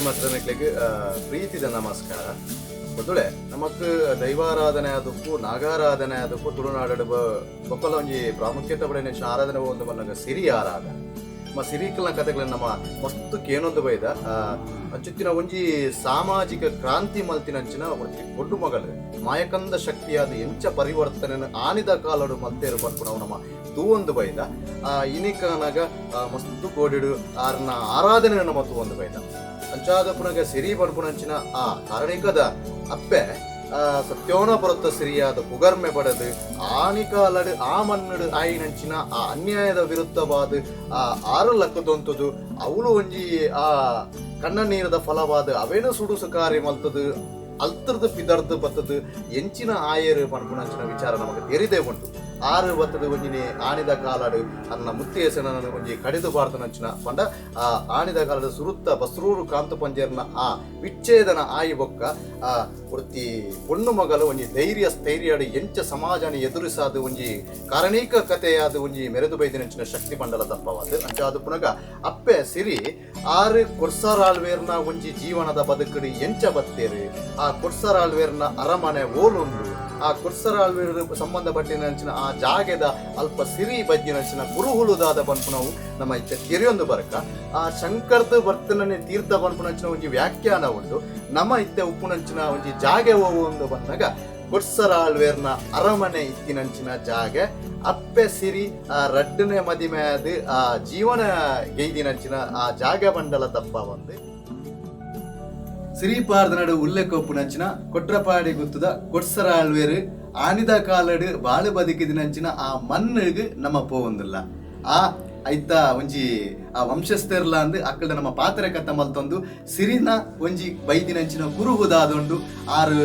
ಮಾತ್ರನಕ್ಲೆಗ್ ಪ್ರೀತಿದ ನಮಸ್ಕಾರ. ಮೊದಲೇ ನಮಕ್ ದೈವಾರಾಧನೆ ಆದಪ್ಪು, ನಾಗಾರಾಧನೆ ಆದಪ್ಪು, ತುಳುನಾಡು ಬೊಕ್ಕಲ ಒಂಜಿ ಪ್ರಾಮುಖ್ಯತೆ ಪಡೆಯಿನ ಆರಾಧನೆ ಒಂದು ಬಂದಾಗ ಸಿರಿ ಆರಾಧನೆ. ನಮ್ಮ ಸಿರಿಕಲ್ನ ಕಥೆಗಳನ್ನ ನಮ್ಮ ಮಸ್ತ್ ಕೇನೊಂದು ಬೈದ. ಅಂಚುತ್ತಿನ ಒಂಜಿ ಸಾಮಾಜಿಕ ಕ್ರಾಂತಿ ಮಲ್ತಿನಂಚಿನ ಒಂಜಿ ಪೊಡ್ಡು ಮಗಳು ಮಾಯಕಂದ ಶಕ್ತಿಯಾದ ಎಂಚ ಪರಿವರ್ತನೆ ಆನಿದ ಕಾಲಡು ಮಲ್ತೇರು ಪನ್ಪುನವು ನಮ್ಮ ತೂವೊಂದು ಬೈದ. ಇನಿಕನಗ ಮಸ್ತ್ ಕೋಡಿಡು ಆರ್ನ ಆರಾಧನೆ ನಮ್ಮ ತೂವೊಂದು ಬೈದ. ಅಂಚಾದ ಪುನಗ ಸಿರಿ ಪನ್ಪುನಂಚಿನ ಆ ಕಾರಣಿಕದ ಅಪ್ಪೆ ಸತ್ಯೋನ ಪೊರತ ಸಿರಿಯಾದ ಪುಗರ್ಮೆ ಪಡೆದು ಆನಿಕಾಲಡು ಆ ಮಣ್ಣಡು ಆಯಿನಂಚಿನ ಆ ಅನ್ಯಾಯದ ವಿರುದ್ಧವಾದ ಆ ಆರು ಲಕ್ಕದೊಂತದು ಅವಳು ಒಂಜಿ ಆ ಕಣ್ಣ ನೀರದ ಫಲವಾದ ಅವೇನು ಸುಡುಸು ಕಾರ್ಯ ಮಲ್ತದು ಅಲ್ತರ್ದು ಪಿದರ್ದು ಬತ್ತದು ಎಂಚಿನ ಆಯರು ಪನ್ಪುನಂಚಿನ ವಿಚಾರ ನಮಗೆ ತೆರಿದೇ ಉಂಟು. ಆರು ಬತ್ತದು ಒಂಜಿನಿ ಆನಿದ ಕಾಲಡು ಅನ್ನ ಮುತ್ತೇಸನ ಒಂಜಿ ಕಡಿದು ಬಾರ್ದನಂಚಿನ ಪಂಡ ಆ ಆನಿದ ಕಾಲದ ಸುರುತ್ತ ಬಸ್ರೂರು ಕಾಂತ ಪಂಜೇರ್ನ ಆ ವಿಚ್ಛೇದನ ಆಯಿ ಬೊಕ್ಕ ಆ ವೃತ್ತಿ ಪೊಣ್ಣು ಮಗಲು ಒಂಜಿ ಧೈರ್ಯ ಸ್ಥೈರ್ಯಡು ಎಂಚ ಸಮಾಜನ ಎದುರಿಸಾದ ಒಂಜಿ ಕಾರಣೀಕ ಕಥೆಯಾದ ಒಂಜಿ ಮೆರೆದು ಬೈದಿನಂಚಿನ ಶಕ್ತಿ ಮಂಡಲ ತಪ್ಪವಾದ. ಅಂಚಾದ ಪುನಗ ಅಪ್ಪೆ ಸಿರಿ ಆರು ಕೊರ್ಸರಾಳ್ವೇರ್ನ ಒಂಜಿ ಜೀವನದ ಬದುಕಡು ಎಂಚ ಬತ್ತೇರು, ಆ ಕೊರ್ಸರಾಳ್ವೇರ್ನ ಅರಮನೆ ಓಲುಂಡು, ಆ ಕೊರ್ಸರಾಳ್ವೇರ್ ಸಂಬಂಧಪಟ್ಟಿನಂಚಿನ ಆ ಜಾಗೆದ ಅಲ್ಪ ಸಿರಿ ಬಜ್ಜಿನಂಚಿನ ಗುರುಹುಲುದಾದ ಪನ್ಪುನವು ನಮ್ಮ ಇತ್ತೆ ತೆರೆಯೊಂದು ಬರ್ಕ. ಆ ಶಂಕರ್ದ ವರ್ತನನೆ ತೀರ್ಥ ಪನ್ಪುನಂಚಿನ ಒಂಜಿ ವ್ಯಾಖ್ಯಾನ ಉಂಡು. ನಮ್ಮ ಇತ್ತೆ ಉಪ್ಪುನಂಚಿನ ಒಂಜಿ ಜಾಗೆ ಒಂದು ಬಂದಾಗ ಕೊರ್ಸರಾಳ್ವೇರ್ನ ಅರಮನೆ ಇತ್ತಿನಂಚಿನ ಜಾಗೆ ಅಪ್ಪೆ ಸಿರಿ ಆ ರಡ್ಡನೆ ಮದಿಮೆ ಅದು ಆ ಜೀವನ ಗೈದಿನಂಚಿನ ಆ ಜಾಗ ಮಂಡಲ ತಪ್ಪ ಒಂದು ಸಿರಿಪಾರ್ದ ನಡು ಉಲ್ಲೇಖ ಕೊಟ್ರಪಾಡಿ ಗುತ್ತದ ಕೊಡ್ಸರಾಳ್ವೇರು ಆನಿದ ಕಾಲಡು ಬಾಳು ಬದುಕಿದಿನಂಚಿನ ಆ ಮಣ್ಣಿಗೆ ನಮ್ಮ ಪೋವೊಂದಿಲ್ಲ. ಆ ಐತ ಒಂಜಿ ಆ ವಂಶಸ್ಥೆರ್ಲ ಅಂದ್ ಅಕ್ಕಡ ನಮ್ಮ ಪಾತ್ರೆ ಕತ್ತ ಮಲ್ತೊಂದು ಸಿರಿನ ಒಂಜಿ ಬೈದಿನಂಚಿನ ಕುರುಹುದಾದೊಂಡು ಆರು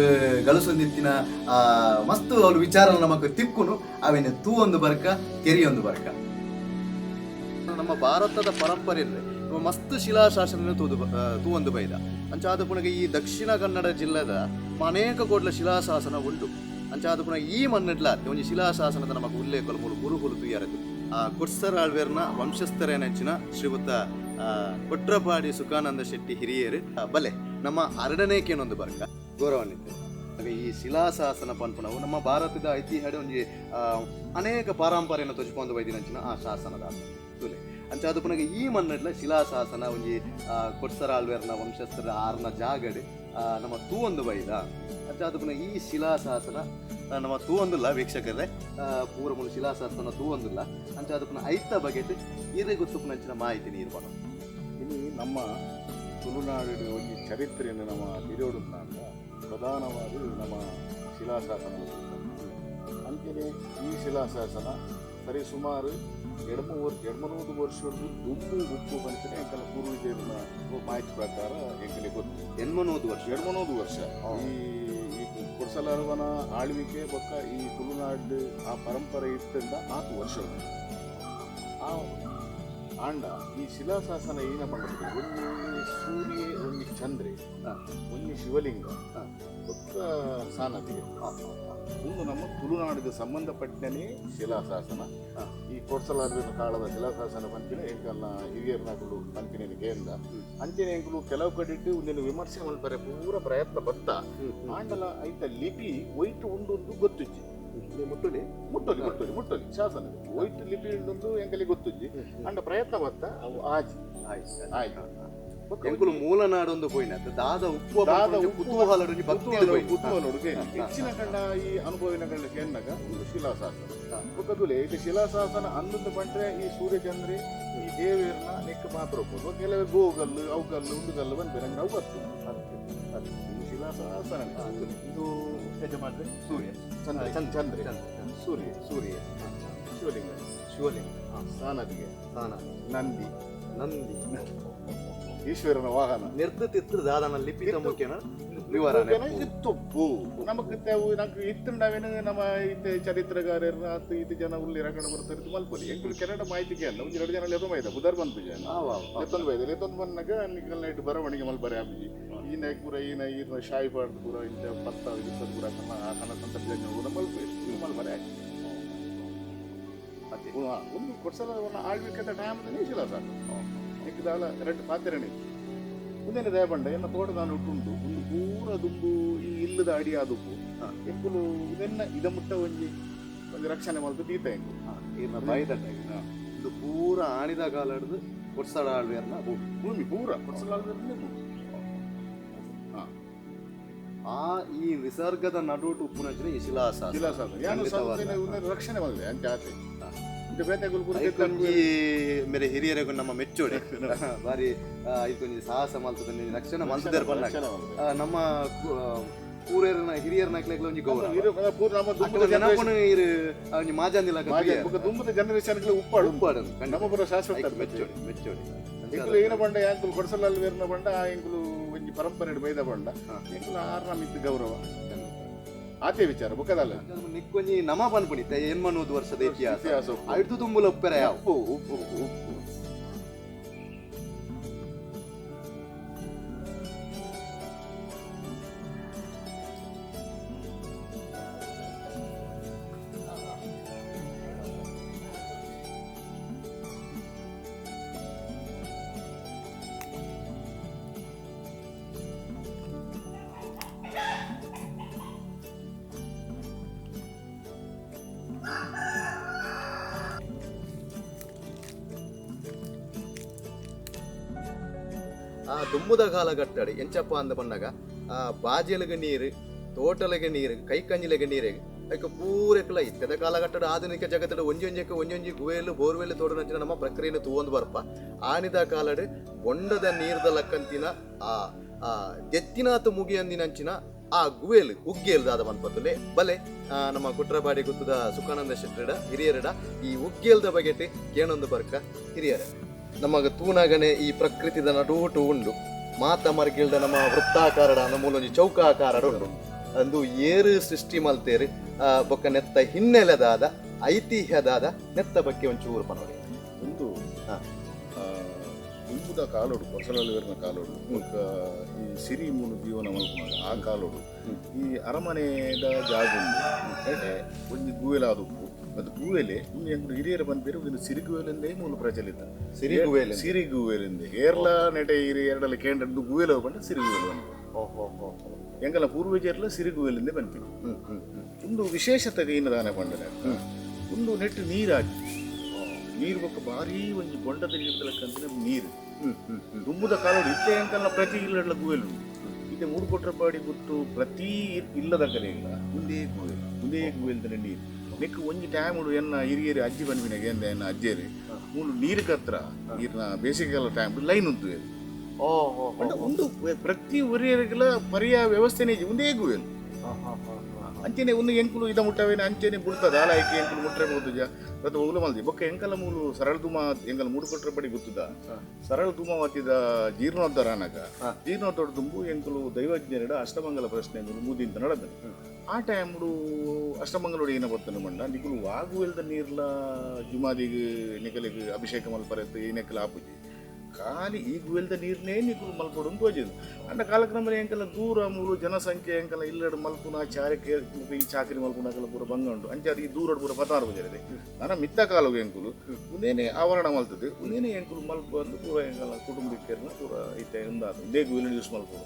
ಗಳಸೊಂದಿತ್ತಿನ ಆ ಮಸ್ತ್ ಅವ್ರ ವಿಚಾರ ನಮಕ್ ತಿಕ್ಕುನು ಅವೇನು ತೂವೊಂದು ಬರ್ಕ ತೆರಿಯೊಂದು ಬರ್ಕ. ನಮ್ಮ ಭಾರತದ ಪರಂಪರೆಯಲ್ಲಿ ಮಸ್ತ್ ಶಿಲಾಶಾಸನ ತೂದು ತೂವೊಂದು ಬೈದ. ಅಂಚಾದ ಪುನಗ ಈ ದಕ್ಷಿಣ ಕನ್ನಡ ಜಿಲ್ಲೆದ ಅನೇಕ ಕೋಟ್ಲ ಶಿಲಾಶಾಸನ ಉಂಟು. ಅಂಚಾದ ಪುನಗ ಈ ಮಣ್ಣಿಡ್ಲ ಒಂಜಿ ಶಿಲಾಶಾಸನದ ನಮಕ್ ಉಲ್ಲೇಖ ಮೂಲು ಗುರುಹುಲು ತುಯ್ಯಾರದು. ಆ ಕೊಡ್ಸರಾಳ್ವೇರ್ನ ವಂಶಸ್ಥರೇನಂಚಿನ ಶ್ರೀಯುತ ಕೊಟ್ರಪಾಡಿ ಸುಖಾನಂದ ಶೆಟ್ಟಿ ಹಿರಿಯರು ಬಲೆ ನಮ್ಮ ಅರಡನೇಕೇನೊಂದು ಬರ್ಕ ಗೌರವಾನ್ವಿತ. ಈ ಶಿಲಾಶಾಸನ ಪನ್ಪುನವು ನಮ್ಮ ಭಾರತದ ಐತಿಹಾಸ್ಯ ಒಂಜಿ ಅನೇಕ ಪಾರಂಪರೆಯನ್ನು ತೊಜುಪೊಂದು ಬೈದಿನಂಚಿನ ಆ ಶಾಸನದ ತುಲೆ. ಅಂಚಾದ ಪುನಗ ಈ ಮಣ್ಣಿಡ್ಲ ಶಿಲಾಶಾಸನ ಒಂಜಿ ಕೊಡ್ಸರಾಳ್ವೇರ್ನ ವಂಶಸ್ಥರ ಆರ್ನ ಜಾಗಡ್ ನಮ್ಮ ತೂವೊಂದು ಬೈದ. ಅಂಚಾದ ಪುನಗ ಈ ಶಿಲಾಶಾಸನ ನಮ್ಮ ತೂವೊಂದುಲ್ಲ ವೀಕ್ಷಕರೇ, ಪೂರ ಮೂಲು ಶಿಲಾಶಾಸನ ತೂವೊಂದುಲ್ಲ. ಅಂಚಾದ ಪುನಃ ಐತ ಬಗೆಟ್ ಇರೆ ಗೊತ್ತುಪುನಂಚಿನ ಮಾಹಿತಿ ನೀರು ಬಣ. ಇನಿ ನಮ್ಮ ತುಳುನಾಡು ಒಂಜಿ ಚರಿತ್ರೆಯನ್ನು ನಮ್ಮ ತಿರಿಯೋಡುಂಡ ಪ್ರಧಾನವಾದ ನಮ್ಮ ಶಿಲಾಶಾಸನ. ಅಂಚನೆ ಈ ಶಿಲಾಶಾಸನ ಸರಿ ಸುಮಾರು 250 ವರ್ಷದ್ದು ದುಂಬು ಉಪ್ಪು ಪನ್ಪಿನ ಎಂಕಲ್ನ ಪೂರ್ವಜರನ ಮಾಹಿತಿ ಪ್ರಕಾರ ಎಂಕಲೆ ಗೊತ್ತು. 800 ವರ್ಷ. 200 ವರ್ಷ. ಈ ಈ ಕೊಡ್ಸಲರ್ವನ ಆಳ್ವಿಕೆ ಬೊಕ್ಕ ಈ ತುಳುನಾಡು ಆ ಪರಂಪರೆ ಇತ್ತಿಂದ ಆತು ವರ್ಷ ಆ ಆಂಡ ಈ ಶಿಲಾಶಾಸನ ಏನ ಪಂಡ ಒಂಜಿ ಸೂರ್ಯ, ಒಂಜಿ ಚಂದ್ರೆ, ಒಂಜಿ ಶಿವಲಿಂಗ ಬೊಕ್ಕ ಸಾನದಿಗೆ. ಒಂದು ನಮ್ಮ ತುಳುನಾಡಿಗೆ ಸಂಬಂಧಪಟ್ಟನೇ ಶಿಲಾಶಾಸನ. ಈ ಕೊಡ್ಸಲಾರ್ವಿನ ಕಾಲದ ಶಿಲಾಶಾಸನ ಪನ್ಪಿನ ಎಂಕಲ್ನ ಹಿರಿಯರ್ನಕುಲು ಪನ್ಪಿನ ಕೇಂದ್ರ. ಅಂಚನೆ ಎಂಕುಲು ಕೆಲವು ಕಡೆಟ್ ಒಂದಿನ ವಿಮರ್ಶೆ ಮಲ್ಪರೆ ಪೂರ ಪ್ರಯತ್ನ ಬತ್ತ. ಆಂಡಲ ಐತ ಲಿಪಿ ಒಯ್ಟ್ ಉಂಡು ಗೊತ್ತುಜ್ಜಿ. ಮುಟ್ಟುಲಿ? ಮುಟ್ಟೊಲಿ, ಮುಟ್ಟೊಲಿ, ಮುಟ್ಟೊಲಿ. ಶಾಸನ ಒಯ್ಟ್ ಲಿಪಿ ಉಂಡು ಎಂಕಲಿ ಗೊತ್ತುಜ್ಜಿ. ಅಂಡ ಪ್ರಯತ್ನ ಬತ್ತ ಅವು ಆಜಿ ಆಯ್ತು. ಎಂಕುಲು ಮೂಲ ನಾಡೊಂದು ಪೋಯಿನ ದಾದ ಉಪ್ಪು ದಾದ ಉಪ್ಪು ಕುತೂಹಲಡು ಭಕ್ತಿ ಕುತೂಹಲಡು ಹೆಚ್ಚಿನ ಕಂಡ ಈ ಅನುಭವಿನ ಕಂಡ ಕೇಂದಾಗ ಒಂದು ಶಿಲಾಶಾಸನ ಬೊಕ್ಕದುಲೆ. ಇದು ಶಿಲಾಶಾಸನ ಅಂದೊಂದು ಪಂಡ್ರೆ ಈ ಸೂರ್ಯಚಂದ್ರೆ ಈ ದೇವೇರ್ನ ನೆಕ್ ಮಾತ್ರ ಒಪ್ಪುದು. ಕೆಲವು ಗೋಗಲ್ಲು ಅವು ಕಲ್ಲು ಉಂಡು ಕಲ್ಲು ಬಂದ್ರೆ ನಂಗೆ ಅವು ಗೊತ್ತು. ಇದು ಶಿಲಾಶಾಸನ. ಇದು ಯಜಮಾನ್ರೆ ಸೂರ್ಯ. ಚಂದ್ರ, ಚಂದ್ರೆ, ಸೂರ್ಯ. ಸೂರ್ಯ. ಶಿವಲಿಂಗ. ಶಿವಲಿಂಗ. ಸಾನದಿಗೆ. ಸಾನ. ನಂದಿ. ನಂದಿ. ಈಶ್ವರನ ವಾಹನ. ನಿರ್ದ ತಿತ್ರ ದಾದನ ಲಿಪಿತ ಮುಖ್ಯನ ವಿವರಣೆ ಇತ್ತುಪ್ಪು ನಮಕ್ ನಮ್ಗೆ ಇತ್ತುಂಡವೇನು ನಮ್ಮ ಇತ್ತೆ ಚರಿತ್ರೆಗಾರರು ಆತು ಇತ್ತು ಜನ ಉಳ್ಳಿ ರಗಣ ಬರ್ತಾರೆ ಮಲ್ಪೊಲಿ. ಎಂಕುಲು ಕೆರಡ ಮಾಹಿತಿಗೆ ಅಲ್ಲ ಒಂಜಿ ಎರಡು ಜನ ಲೆತ್ತೊಂದು ಬೈದ ಬುಧರ್ ಬಂತು ಜನ ಲೆತ್ತೊಂದು ಬೈದ. ಲೆತ್ತೊಂದು ಬಂದಾಗ ನಿಕಲ್ ನೈಟ್ ಬರವಣಿಗೆ ಮಲ್ಪರೆ ಆಪುಜಿ. ಈನ ಪೂರ ಈನ ಈನ ಶಾಯಿ ಪಾಡ್ದು ಪೂರ ಇಂಚ ಪತ್ತ ಗಿತ್ತದ ಪೂರ ಕನ್ನ ಆ ಕನ್ನ ಸಂದರ್ಭ ಪೂರ ಮಲ್ಪೆ ಮಲ್ಪರೆ ಆಯ್ತು. ಒಂದು ಕೊಡ್ಸಲ ಆಳ್ವಿಕೆದ ಟೈಮ್ ಶಿಲಾಶಾಸನ. ದಾಲ ಎರಡು ಪಾತ್ರೆಣೆ. ಉಂದೆನೆ ದಯಪಂಡ ಎನ್ನ ತೋಟದಾನ ಉಂಟು ಒಂದು ಪೂರ ದುಂಬು ಈ ಇಲ್ಲದ ಅಡಿ ಆದುಪ್ಪು ಎಂಕುಲು ಇದನ್ನ ಇದ ಮುಟ್ಟ ಒಂಜಿ ಒಂಜಿ ರಕ್ಷಣೆ ಮಲ್ತು ದೀತ ಎಂಕು ಈರ್ನ ಬಾಯಿದಟ್ಟಾಗಿ ಇದು ಪೂರ ಆಣಿದ ಕಾಲಡ್ದು ಕೊಡ್ಸಳ ಆಳ್ವೇರ್ನ ಭೂಮಿ ಭೂಮಿ ಪೂರ ಕೊಡ್ಸಲ ಆಳ್ವೇರ್ನೇ ಭೂಮಿ. ಆ ಈ ನಿಸರ್ಗದ ನಡುಟು ಉಪ್ಪುನಂಚಿನ ಈ ಶಿಲಾಶಾಸನ. ಶಿಲಾಶಾಸನ ಯಾನು ಖಂಡಿತವಾದ. ಉಂದೆನ ರಕ್ಷಣೆ ಮಲ್ದೆ ಅಂಚ ಆತೆ ಇದು ಬೇತೆಗುಲು ಪೂರ ಐಕೊಂಜಿ ಮೇರೆ ಹಿರಿಯರಿಗೂ ನಮ್ಮ ಮೆಚ್ಚೋಡೆ ಬಾರಿ ಐಕೊಂಜಿ ಸಾಹಸ ಮಲ್ತದ ರಕ್ಷಣೆ ಮಲ್ತದೇರ್ ಪನ್ನಾಗ ರಕ್ಷಣೆ ಮಲ್ದೆ. ನಮ್ಮ ಕೂರೇರನ ಹಿರಿಯರ್ನ ಅಕ್ಲೆಗ್ಲ ಒಂಜಿ ಗೌರವ ಇರು ಪೂರ ನಮ್ಮ ದುಂಬುದ ಅಕ್ಲೆನ ಜನರೇಷನ್ ನೆನಪುನು ಇರು ಒಂಜಿ ಮಾಜಂದಿಲ್ಲ ಬೊಕ್ಕ ದುಂಬುದ ಜನರೇಷನ್ ಉಪ್ಪಾಡು ಉಪ್ಪಾಡನು ಖಂಡಿತ. ನಮ್ಮ ಪೂರ ಶಾಶ್ವತ ಐಕ್ ಮೆಚ್ಚೋಡಿ ಮೆಚ್ಚೋಡಿ ಎಂಕುಲು ಏನ ಬಂಡ ಯಾಂಕುಲು ಕೊಡಸಲಲ್ಲಿ ವೇರ್ನ ಬಂಡ ಆ ಎಂಕುಲು ಒಂಜಿ ಪರಂಪರೆ ಬೈದ ಬಂಡ ಎಂಕುಲು ಆರ್ನ ಮಿತ್ತು ಗೌರವ ಆತೆ ವಿಚಾರ ಬೊಕ್ಕದಲ್ಲ ನಿಕ್ಕೊಂಜಿ ನಮ ಪನ್ಪುನಿ ಎನ್ಮನೂದು ವರ್ಷದ ಇತಿಹಾಸ ಇತಿಹಾಸ ಉಪ್ಪು. ಐದು ತುಂಬುಲ ಉಪ್ಪೆರೆ ಯಾವ ಉಪ್ಪು ಉಪ್ಪು ಉಪ್ಪು ಆ ದುಮ್ಮುದ ಕಾಲ ಕಟ್ಟಡಿ ಎಂಚಪ್ಪ ಅಂದ ಪನ್ನಗ ಆ ಬಾಜೆಲಗ ನೀರು ತೋಟಲಗ ನೀರು ಕೈಕಂಜಿಲಗ ನೀರು ಐಕ ಪೂರೆಕ್ಲ ಇತ್ತದ ಕಾಲಘಟ್ಟದ ಆಧುನಿಕ ಜಗತ್ತದ ಒಂಜೊಂಜಕ್ಕೆ ಒಂಜೊಂಜಿ ಗುವೆಲು ಬೋರ್ವೆಲ್ ತೋಡನಂಚಿನ ನಮ್ಮ ಪ್ರಕ್ರಿಯೆಯನ್ನು ತೂವೊಂದು ಬರ್ಪ ಆನಿದ ಕಾಲಡು ಬೊಂಡದ ನೀರ್ದ ಲಕ್ಕಂತಿನ ಆ ಆ ದೆತ್ತಿನಾತು ಮುಗಿಯಂದಿನಂಚಿನ ಆ ಗುವೆಲ್ ಉಗ್ಗೇಲ್ ದಾದ ಪನ್ಪತ್ತುಲೆ ಬಲೆ ನಮ್ಮ ಕುಟ್ರಪಾಡಿ ಗುತ್ತದ ಸುಖಾನಂದ ಶೆಟ್ಟಡ ಹಿರಿಯರಡ ಈ ಉಗ್ಗೇಲ್ದ ಬಗೆಟ್ ಕೇಣೊಂದು ಬರ್ಕ ಹಿರಿಯರ ನಮಗ ತೂನಗನೆ ಈ ಪ್ರಕೃತಿದ ನಡುಟು ಉಂಡು ಮಾತ ಮರ್ಗಿಲ್ದ ನಮ್ಮ ವೃತ್ತಾಕಾರಡ ನಮ್ಮ ಚೌಕಾಕಾರಡ ಉಂಡು ಅಂದು ಏರು ಸೃಷ್ಟಿ ಮಲ್ತೇರು ಬೊಕ್ಕ ನೆತ್ತ ಹಿನ್ನೆಲೆದಾದ ಐತಿಹ್ಯದಾದ ನೆತ್ತ ಬಗ್ಗೆ ಒಂಚೂರು ಪನೋಡಿ. ಒಂದು ಹಾ. ದುಂಬುದ ಕಾಲೋಡು ಕೊಸಲಲ್ಲಿ ಕಾಲೋಡು ಬೊಕ್ಕ ಈ ಸಿರಿ ಮೂಲು ಜೀವನ ಮಲ್ಪುನಾಗ ಆ ಕಾಲೋಡು ಈ ಅರಮನೆದ ಜಾಗ ಉಂಡು అంటే ಒಂಜಿ ಗುವೆಲ ಆದುಪ್ಪು ಅದು ಗುವೆಲೆ ಒಂದು ಎಂಕುಲು ಹಿರಿಯರ ಪನ್ಪೇರು ಒಂದು ಸಿರಿಗುವೆಲೆಂದೇ ಮೂಲ ಪ್ರಚಲಿತ ಸಿರಿ ಗುವೆಲ್ ಸಿರಿಗುವೆಲೆಂದೇ ಏರ್ಲ ನೆಟೆ ಇರಿ ಎರಡಲ್ಲ ಕೇಂದ್ರ ಗುವೆಲ ಪಂಡ ಸಿರಿಗುವೆಲು ಪನ್ಪು ಎಂಕಲ ಪೂರ್ವಜರ್ಲ ಸಿರಿಗುವೆಲೆಂದೇ ಪನ್ಪಿನಿ ಒಂದು ವಿಶೇಷತೆ ದಾನ ಪಂಡನೆ ಒಂದು ನೆಟ್ಟು ನೀರಾಗಿ ನೀರು ಬೊಕ್ಕ ಭಾರೀ ಒಂಜಿ ಬೊಂಡದ ನೀರು ನೀರು ದುಂಬುದ ಕಾಲೋಡು ಇತ್ತೆ ಎಂಕಲ್ನ ಪ್ರತಿ ಇಲ್ಲಡ್ಲ ಗುವೆಲು ಇತ್ತೆ ಮೂಡು ಕೊಟ್ರಪಾಡಿ ಗುತ್ತು ಪ್ರತಿ ಇಲ್ಲದ ಕಲೆಗಿಲ್ಲ ಒಂದೇ ಗುವೆಲ್ ಒಂದೇ ಗುವೆಲ್ದನೆ ನೀರು ನೆಕ್ ಒಂಜಿ ಟೈಮ್ ಉಂಡು ಎನ್ನ ಹಿರಿಯರು ಅಜ್ಜಿ ಬಂದ್ಬಿನಾಗ ಎಂದ ಎನ್ನ ಅಜ್ಜಿಯರು ಮೂಲು ನೀರು ಕತ್ರ ನೀರಿನ ಬೇಸಿಗೆಲ್ಲ ಟೈಮ್ ಲೈನ್ ಉಂಟು ಪಂಡ ಒಂದು ಪ್ರತಿ ಒರಿಯರಿಗೆಲ್ಲ ಪರ್ಯಾಯ ವ್ಯವಸ್ಥೆನೇ ಒಂದೇ ಗುವೆಲ್ ಅಂಚೆನೆ ಒಂದು ಎಂಕುಲು ಇದ ಮುಟ್ಟವೇನೆ ಅಂಚೆನೆ ಬುಡ್ತದ ಆಲ ಐಕೆ ಎಂಕುಲು ಮುಟ್ರೆ ಬೋದುಜ ಪ್ರತಿ ಒಗ್ಲು ಮಲ್ದಿ ಬೊಕ್ಕ ಎಂಕಲ ಮೂಲು ಸರಳ ದುಮ ಎಂಕಲ ಮೂಡು ಕೊಟ್ರೆ ಪಡಿ ಗೊತ್ತದ ಸರಳ ದುಮಾವತಿದ ಜೀರ್ಣೋದ್ಧಾರ ಅನಗ ಜೀರ್ಣೋದ್ಧಾರ ದುಂಬು ಎಂಕುಲು ದೈವಜ್ಞರಡ ಅಷ್ಟಮಂಗಲ ಪ್ರಶ್ನೆ ಮೂಲು ಮುದಿಂತ ನಡೆದ ಆ ಟೈಮ್ಡು ಅಷ್ಟಮಂಗಲೋಡು ಏನ ಬರ್ತನೆ ಮಂಡ ನಿಕುಲು ವಾಗುವೆಲ್ದ ನೀರ್ಲ ಜುಮಾದಿಗೆ ನಿಕಲಿಗೆ ಅಭಿಷೇಕ ಮಲ್ಪರೆತ್ತು ಏನೆಕ್ಕಲ ಆಪುಜಿ ಖಾಲಿ ಈ ಗುವೆಲ್ದ ನೀರ್ನೇ ನಿಕುಲು ಮಲ್ಪೊಡು ತೋಜಿದ್ ಅಂಡ ಕಾಲಕ್ರಮ ಎಂಕಲ ದೂರ ಮೂಲು ಜನಸಂಖ್ಯೆ ಎಂಕಲ ಇಲ್ಲಡು ಮಲ್ಪುನ ಚಾರಿಕೆ ಈ ಚಾಕರಿ ಮಲ್ಪುನ ಪೂರ ಬಂಗ ಉಂಟು ಅಂಚೆ ಅದು ಈ ದೂರ ಪೂರ ಪತಾರು ಬಜರಿದೆ ನನ್ನ ಮಿತ್ತ ಕಾಲುಗೆ ಎಂಕುಲು ಒಂದೇನೆ ಆವರಣ ಮಲ್ತದೆ ಒಂದೇನೆ ಎಂಕುಲು ಮಲ್ಪ ಅಂದು ಪೂರ ಎಂಕಲ ಕುಟುಂಬಕ್ಕೆ ಪೂರ ಇತ್ತೆ ಉಂದಾದ ಒಂದೇ ಗುವೆಲ್ ಯೂಸ್ ಮಲ್ಪೊಡು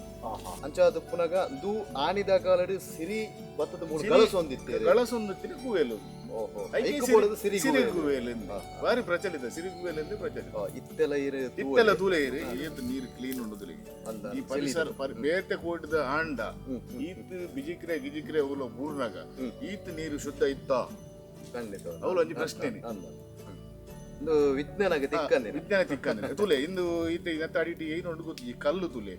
ಅಂಚಾದ ಪುನಗ ದು ಆನಿದ ಕಾಲಡು ಸಿರಿ ಭತ್ತದ ಮೂಡು ಗಳಸೊಂದಿತ್ತೇರು ಗಳಸೊಂದಿತ್ತಿನ ಗುವೆಲು ಓಹೋ ಐಕೆ ಐಕ್ ಬೋಡದು ಸಿರಿ ಸಿರಿ ಗುವೆಲ್. ಗುವೆಲ್ ಎಂದು. ಬಾರಿ ಪ್ರಚಲಿತ ಸಿರಿ ಗುವೆಲ್ ಎಂದು ಪ್ರಚಲಿತ ಇತ್ತೆಲ ಇರು ಇತ್ತೆಲ್ಲ ತೂಲೆ ಇರು ಏತ್ ನೀರು ಕ್ಲೀನ್ ಉಂಡುದಿಲ್ಲ ಅಂದ ಈ ಪರಿಸರ ಬೇತೆ ಕೋಟಿದ ಆಂಡ ಈತ್ ಬಿಜಿಕ್ರೆ ಗಿಜಿಕ್ರೆ ಅವಲ ಬೂರ್ನಾಗ ಈತ್ ನೀರು ಶುದ್ಧ ಇತ್ತ ಖಂಡಿತ ಅವಳು ಒಂಜಿ ಪ್ರಶ್ನೆ ಅಂದ ಒಂದು ವಿಜ್ಞಾನಕ್ಕೆ ತಿಕ್ಕಂದಿನ ವಿಜ್ಞಾನ ತಿಕ್ಕಂದಿನ ತುಲೆ ಇಂದು ಈತ ನೆತ್ತ ಅಡಿಟಿ ಏನು ಉಂಡು ಗೊತ್ತು ಈ ಕಲ್ಲು ತುಲೆ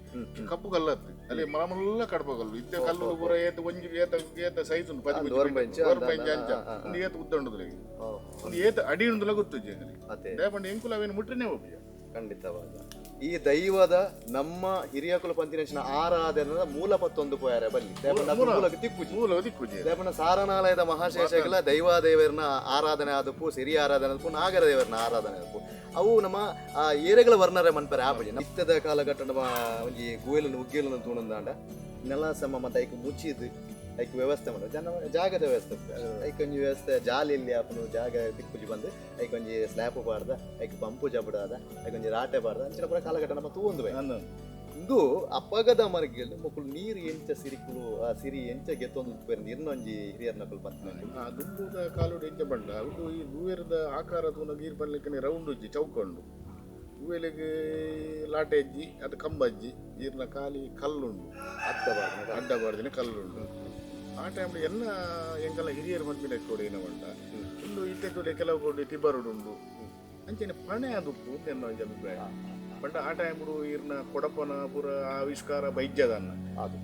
ಕಪ್ಪು ಕಲ್ಲು ಅತ್ತು ಅಲ್ಲಿ ಮರಮಲ್ಲ ಕಡಪ ಕಲ್ಲು ಇತ್ತೆ ಕಲ್ಲು ಪೂರ ಏತ ಒಂಜಿ ಏತ ಏತ ಸೈಜ್ ಉಂಟು ಅಂದ್ ಒರ್ಂಬ ಇಂಚು, ಒರ್ಂಬ ಅಂದ್ ಇಂಚು ಅಂಚ ಆ, ಆ, ಆ. ಒಂದು ಏತ ಉದ್ದ ಉಂಡುದಿಲ್ಲ ಒಂದು ಏತ ಅಡಿ ಉಂಡುಲ ಗೊತ್ತು ಜಂಗಲಿ ಅದೇ ದಯಪಂಡ ಎಂಕುಲ ಅವೇನು ಮುಟ್ರಿನೇ ಹೋಗ್ಯ ಖಂಡಿತವಾದ ಈ ದೈವದ ನಮ್ಮ ಹಿರಿಯಕುಲ ಪಂತಿನ ಆರಾಧನದ ಮೂಲ ಪತ್ತೊಂದು ಪೋಯಾರೆ ಬಲ್ಲಿ ದಯಪಂಡ ಅದು ಮೂಲಕ್ಕೆ ತಿಕ್ಕುಜಿ ಮೂಲ ದಿಕ್ಕುಜಿ ದಯಪಂಡ ಸಾರನಾಲಯದ ಮಹಾಶೇಷಗಳ ದೈವ ದೇವರನ್ನ ಆರಾಧನೆ ಆದಪ್ಪು ಸಿರಿ ಆರಾಧನೆ ಆದಪ್ಪು ನಾಗರ ದೇವರನ್ನ ಆರಾಧನೆ ಆದಪ್ಪು ಅವು ನಮ್ಮ ಆ ಏರೆಗಳ ವರ್ಣರೆ ಮನ್ಪರೆ ಆಪುಜಿ ನಿತ್ಯದ ಕಾಲಘಟ್ಟ ನಮ್ಮ ಒಂಜಿ ಗುವೆಲನ್ನು ಉಗ್ಗೇಲನ್ನು ತೂಣಂದಾಂಡ ನೆಲ ಸಮ ಮತ್ತೆ ಐಕ್ ಮುಚ್ಚಿದ್ ಐಕ್ ವ್ಯವಸ್ಥೆ ಮಾಡೋದು ಜನ ಜಾಗದ ವ್ಯವಸ್ಥೆ ಐಕ್ ಒಂಜಿ ವ್ಯವಸ್ಥೆ ಜಾಲಿ ಇಲ್ಲಿ ಆಪುನು ಜಾಗ ತಿಕ್ಕುಜಿ ಬಂದು ಐಕ್ ಒಂಜಿ ಸ್ಲ್ಯಾಪ್ ಪಾಡ್ದ ಐಕ್ ಪಂಪು ಜಬಡಾದ ಐಕ್ ಒಂಜಿ ರಾಟೆ ಪಾಡ್ದ ಅಂಚಿನ ಪೂರ ಕಾಲಘಟ್ಟ ನಮ್ಮ ತೂವೊಂದು ಬೈ ಅಂದ ಇಂದು ಅಪ್ಪಗದ ಮರ್ಗಿಲ್ ಮೊಕುಲು ನೀರು ಎಂಚ ಸಿರಿಕುಲು ಆ ಸಿರಿ ಎಂಚ ಗೆತ್ತೊಂದು ನೀರ್ನೊಂಜಿ ಹಿರಿಯರ್ನಕುಲು ಪತ್ತಿನ. ಆ ದುಂಬುದ ಕಾಲುಡು ಎಂಚ ಬಂಡ ಉಂದು ಈ ದೂಯರದ ಆಕಾರ ತೂನಗ ಈರ್ ಪನ್ಲಿಕ್ಕನೆ ರೌಂಡ್ ಉಜ್ಜಿ ಚೌಕಂಡು ಹೂವೆಲೆಗ್ ಲಾಟೆ ಅಜ್ಜಿ ಅದು ಕಂಬಜ್ಜಿ ಈರ್ನ ಖಾಲಿ ಕಲ್ಲುಂಡು ಅಡ್ಡ ಬಾರ್ದಿನ ಕಲ್ಲುಂಡು. ಆ ಟೈಮ್ ಎಲ್ಲ ಎಂಕಲ್ಲ ಹಿರಿಯರು ಪನ್ಪಿನ ಕೊಡು ಏನ ಬಂಡ ಉಂದು ಇತ್ತೆ ತೋಡೆ ಕೆಲವು ಕೊಡು ತಿಬರುಡು ಉಂಡು ಅಂಚನೆ ಪಣೆ ಅದುಪ್ಪು ಎನ್ನ ಒಂಜಿ ಅಭಿಪ್ರಾಯ. ಪಂಡ ಆ ಟೈಮ್ಡು ಈರ್ನ ಕೊಡಪನ ಪೂರ ಆವಿಷ್ಕಾರ ಬೈದ್ಯದನ್ನ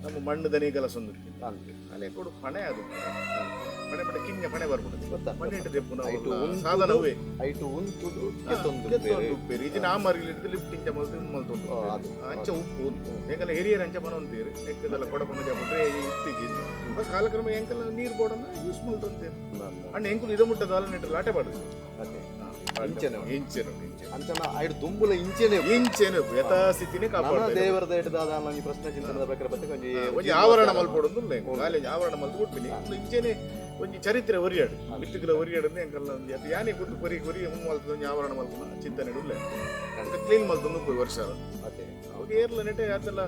ನಮ್ಮ ಮಣ್ಣು ದನಿ ಗಲಸೊಂದು ಅಲ್ಲೇ ಕೊಡು ಪಣೆ ಅದು ಪಣೆ ಪಣೆ ಕಿಂಜ ಪಣೆ ಬರ್ಬಿಡುತ್ತೆ ಮಣ್ಣು ಇಟ್ಟು ದೆಪ್ಪು ನಾವು ಸಾಧನವೇ ಐಟು ಉಂತುದು ಉಪ್ಪೇರಿ ಇದು ನಾ ಮರಿಲಿ ಲಿಫ್ಟ್ ಇಂಚ ಮಲ್ತು ಮಲ್ತುಂಡು ಅಂಚ ಉಪ್ಪು ಎಂಕಲ್ಲ ಹಿರಿಯರು ಅಂಚ ಬನೊಂತೀರಿ ಎಕ್ಕದಲ್ಲ ಕೊಡಪನ ಜಾಪಟ್ರೆ ಇತ್ತೀಚೆ ಬಸ್ ಕಾಲಕ್ರಮ ಎಂಕಲ್ಲ ನೀರು ಬೋಡನ್ನ ಯೂಸ್ ಮಲ್ತೊಂತೀರಿ ಅಣ್ಣ ಎಂಕುಲು ಇದ ಮುಟ್ಟದ ನೆಟ್ಟು ಲಾಟೆ ಪಾಡುದು ಇಂಚೆನೆ ಇಂಚೆನೆ ಅಂಚನ ಐಡು ದುಂಬುಲ ಇಂಚೆನೆ ಇಂಚೆನೆ ಯಥಾಸ್ಥಿತಿನೇ ಕಾಪಾಡ ದೇವರದ ಹಿಡಿದಾದ ಒಂಜಿ ಪ್ರಶ್ನೆ ಚಿಂತನದ ಪ್ರಕಾರ ಬತ್ತೆ ಒಂಜಿ ಒಂಜಿ ಆವರಣ ಮಲ್ಪೊಡೊಂದು ಕಾಲೇಜ್ ಆವರಣ ಮಲ್ತು ಕೊಡ್ತೀನಿ ಇಂಚೆನೆ ಒಂಜಿ ಚರಿತ್ರೆ ಒರಿಯಾಡು ಬಿಟ್ಟುಗಳ ಒರಿಯಾಡು ಎಂಕಲ್ಲ ಒಂಜಿ ಅದು ಯಾನೆ ಕೊಟ್ಟು ಕೊರಿ ಕೊರಿ ಮಲ್ತದ ಒಂಜಿ ಆವರಣ ಮಲ್ಪುನ ಚಿಂತನೆ ಉಳ್ಳೆ ಕ್ಲೀನ್ ಮಲ್ತೊಂದು ಪೋಯಿ ವರ್ಷ ಅವಾಗ ಏರ್ಲ ನೆಟ್ಟೆ ಆತಲ್ಲ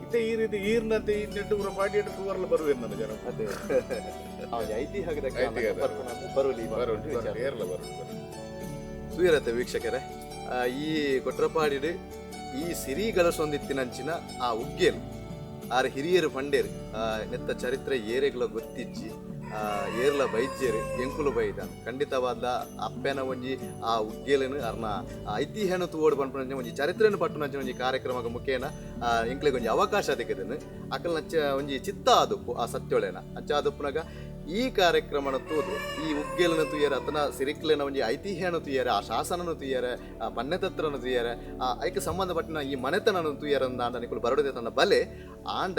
ಇತ್ತೆ ಈ ರೀತಿ ಈರ್ನಂತೆ ಈ ನೆಟ್ಟು ಪೂರ ಪಾಟಿ ಇಟ್ಟು ತೂವರ್ಲ ಬರುವೇರು ನನ್ನ ಜನ ಅದೇ ಐತಿಹಾಸಿಕ ಬರುಲಿ ಬರುಲಿ ಏರ್ಲ ಬರುಲಿ ಸುಯರತೆ ವೀಕ್ಷಕರೇ, ಈ ಕೊಟ್ರಪಾಡಿಡು ಈ ಸಿರಿ ಗಲಸೊಂದಿತ್ತಿನಂಚಿನ ಆ ಉಗ್ಗೇಲು ಆರ್ ಹಿರಿಯರು ಪಂಡೇರು ನೆತ್ತ ಚರಿತ್ರೆ ಏರೆಗ್ಲ ಗೊತ್ತಿಜ್ಜಿ ಏರ್ಲ ಬೈಜ್ಯರು ಎಂಕುಲು ಬೈದ ಖಂಡಿತವಾದ ಅಪ್ಪೆನ ಒಂಜಿ ಆ ಉಗ್ಗೇಲನು ಅರ್ನ ಐತಿಹ್ಯನ ತೂವೋಡು ಪನ್ಪುನಂಚಿನ ಒಂಜಿ ಚರಿತ್ರೆನು ಪಟ್ಟುನಂಚಿನ ಒಂಜಿ ಕಾರ್ಯಕ್ರಮದ ಮುಖೇನ ಎಂಕ್ಲೆಗ್ ಒಂಜಿ ಅವಕಾಶ ತಿಕ್ಕದನು ಅಕಲ್ನ ಒಂಜಿ ಚಿತ್ತ ಆದುಪ್ಪು ಆ ಸತ್ಯೊಳೆನ ಅಂಚ ಆದುಪ್ಪುನಾಗ ಈ ಕಾರ್ಯಕ್ರಮನ ತೂದು ಈ ಉಗ್ಗೇಲನ ತುಯ್ಯರ ಅತನ ಸಿರಿಕ್ಲೆನ ಒಂಜಿ ಐತಿಹ್ಯನ ತುಯ್ಯರ ಆ ಶಾಸನನು ತುಯ್ಯರ ಆ ಪನ್ನೆತತ್ರನ ತುಯ್ಯರ ಆ ಐಕ್ ಸಂಬಂಧಪಟ್ಟಿನ ಈ ಮನೆತನನು ತುಯ್ಯರ ಅಂದ ನಿಕುಲು ಬರಡುದೆ ತನ್ನ ಬಲೆ ಆಂಡ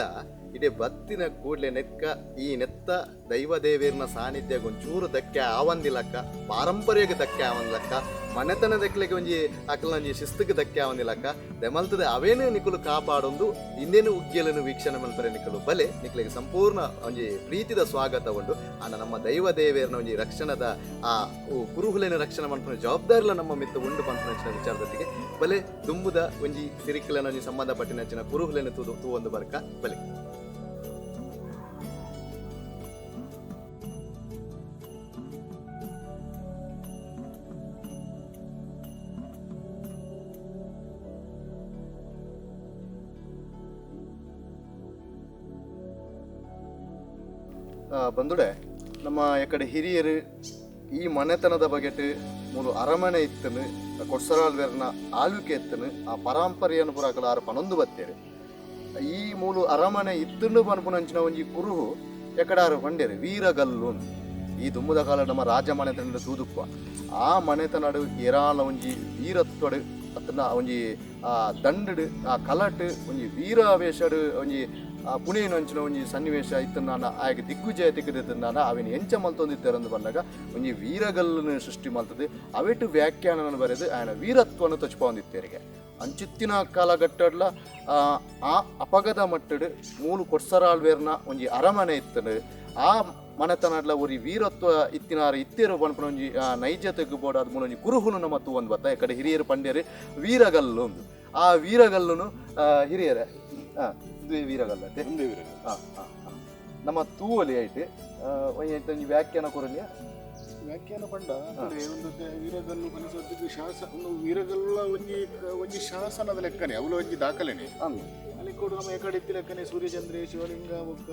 ಇಡೇ ಬತ್ತಿನ ಕೂಡ್ಲೆ ನೆಕ್ಕ ಈ ನೆತ್ತ ದೈವ ದೇವೇರ್ನ ಸಾನ್ನಿಧ್ಯ ಒಂಚೂರು ಧಕ್ಕೆ ಆವಂದಿಲಕ್ಕ, ಪಾರಂಪರ್ಯಕ್ಕೆ ಧಕ್ಕೆ ಆವಂದಿಲಕ್ಕ, ಮನೆತನ ದಕ್ಲೆಗೆ ಒಂಜಿ ಅಕಲ್ನ ಒಂಜಿ ಶಿಸ್ತುಗೆ ಧಕ್ಕೆ ಆವಂದಿಲಕ್ಕ ದೆಮಲ್ತದೆ ಅವೇನು ನಿಕುಲು ಕಾಪಾಡೊಂದು ಇನ್ನೇನು ಉಗ್ಗೆಲನು ವೀಕ್ಷಣೆ ಮಲ್ಪರೆ ನಿಕುಲು ಬಲೆ ನಿಕ್ಲೆಗೆ ಸಂಪೂರ್ಣ ಒಂಜಿ ಪ್ರೀತಿದ ಸ್ವಾಗತ ಉಂಡು. ಆಂಡ ನಮ್ಮ ದೈವ ದೇವೇರ್ನ ಒಂಜಿ ರಕ್ಷಣದ ಆ ಕುರುಹುಲೇನ ರಕ್ಷಣೆ ಮನ್ಪುನ ಜವಾಬ್ದಾರಿಲ ನಮ್ಮ ಮಿತ್ತ ಉಂಡು ಪನ್ಪುನ ವಿಚಾರದೊಟ್ಟಿಗೆ ಬಲೆ ದುಂಬುದ ಒಂಜಿ ಸಿರಿಕುಲನ ಒಂಜಿ ಸಂಬಂಧಪಟ್ಟಿನ ಕುರುಹುಲೇನ ತೂ ತೂವೊಂದು ಬರ್ಕ ಬಲೆ. ಬಂದುಡೆ ನಮ್ಮ ಎಕಡೆ ಹಿರಿಯರು ಈ ಮನೆತನದ ಬಗೆಟ್ ಮೂಲು ಅರಮನೆ ಇತ್ತನು ಕೊಡ್ಸರಾಲ್ವೇರ್ನ ಆಳ್ವಿಕೆ ಇತ್ತನು ಆ ಪರಂಪರೆಯನ್ನು ಪೂರ ಅಕಲ ಆರು ಪನೊಂದು ಬತ್ತೇರು. ಈ ಮೂಲು ಅರಮನೆ ಇತ್ತನು ಪನ್ಪುನಂಚಿನ ಒಂಜಿ ಕುರುಹು ಎಕಡಾರು ಪಂಡೇರು ವೀರಗಲ್ಲು. ಈ ದುಮ್ಮದ ಕಾಲ ನಮ್ಮ ರಾಜ ಮನೆತನ ತೂದುಪ್ಪ ಆ ಮನೆತನಡು ಏರಾಲ ಒಂಜಿ ವೀರತ್ವಡು ಅತ್ತನ ಒಂಜಿ ಆ ದಂಡು ಆ ಕಲಟ್ ಒಂಜಿ ವೀರಾವೇಶಡು ಒಂಜಿ ಆ ಪುಣೆಯಂಚಿನ ಒಂಜಿ ಸನ್ನಿವೇಶ ಇತ್ತನಾನ ಆಯಗ ದಿಗ್ವಿಜಯ ತಿಕ್ಕದಿತ್ತನಾನ ಅವಿನ ಎಂಚ ಮಲ್ತೊಂದಿದ್ದಾರಂದು ಬಂದಾಗ ಒಂಜಿ ವೀರಗಲ್ಲನ್ನು ಸೃಷ್ಟಿ ಮಲ್ತದೆ ಅವೆಟು ವ್ಯಾಖ್ಯಾನವನ್ನು ಬರೆದು ಆಯನ ವೀರತ್ವವನ್ನು ತೊಚ್ಪೊಂದಿತ್ತೇರಿಗೆ ಅಂಚಿತ್ತಿನ ಕಾಲಘಟ್ಟಡ್ಲ ಆ ಅಪಗದ ಮಟ್ಟಡು ಮೂಲು ಕೊಡ್ಸರಾಳ್ವೇರ್ನ ಒಂಜಿ ಅರಮನೆ ಇತ್ತನು ಆ ಮನೆತನಡ್ಲ ಒರಿ ವೀರತ್ವ ಇತ್ತಿನಾರ ಇತ್ತೇರು ಪನ್ಪುನ ಒಂಜಿ ನೈಜತೆಗ್ ಬೋಡಾದ ಮೂಲ ಒಂಜಿ ಕುರುಹುನು ನಮ್ಮ ಒಂದು ಬತ್ತ ಕಡೆ ಹಿರಿಯರು ಪಂಡ್ಯರು ವೀರಗಲ್ಲು ಒಂದು ಆ ವೀರಗಲ್ಲುನು ಹಿರಿಯರೇ ಇದು ವೀರಗಲ್ಲ ನಮ್ಮ ತೂವಲಿ ಐಟ್ ಒಂಜಿ ವ್ಯಾಖ್ಯಾನ ಕೊರಲಿಯ ವ್ಯಾಖ್ಯಾನ ಪಂಡ ಒಂದು ವೀರಗಲ್ಲು ಕಲಿಸೋದಕ್ಕೆ ಶಾಸನ ವೀರಗಲ್ಲ ಒಂಜಿ ಒಂಜಿ ಶಾಸನದ ಲೆಕ್ಕನೆ ಅವಳು ಒಂಜಿ ದಾಖಲೆನೆ ಅಲ್ಲಿ ಕೂಡ ನಮ್ಮ ಎಕಡೆ ಇತ್ತಿ ಲೆಕ್ಕನೆ ಸೂರ್ಯಚಂದ್ರೆ ಶಿವಲಿಂಗ ಬೊಕ್ಕ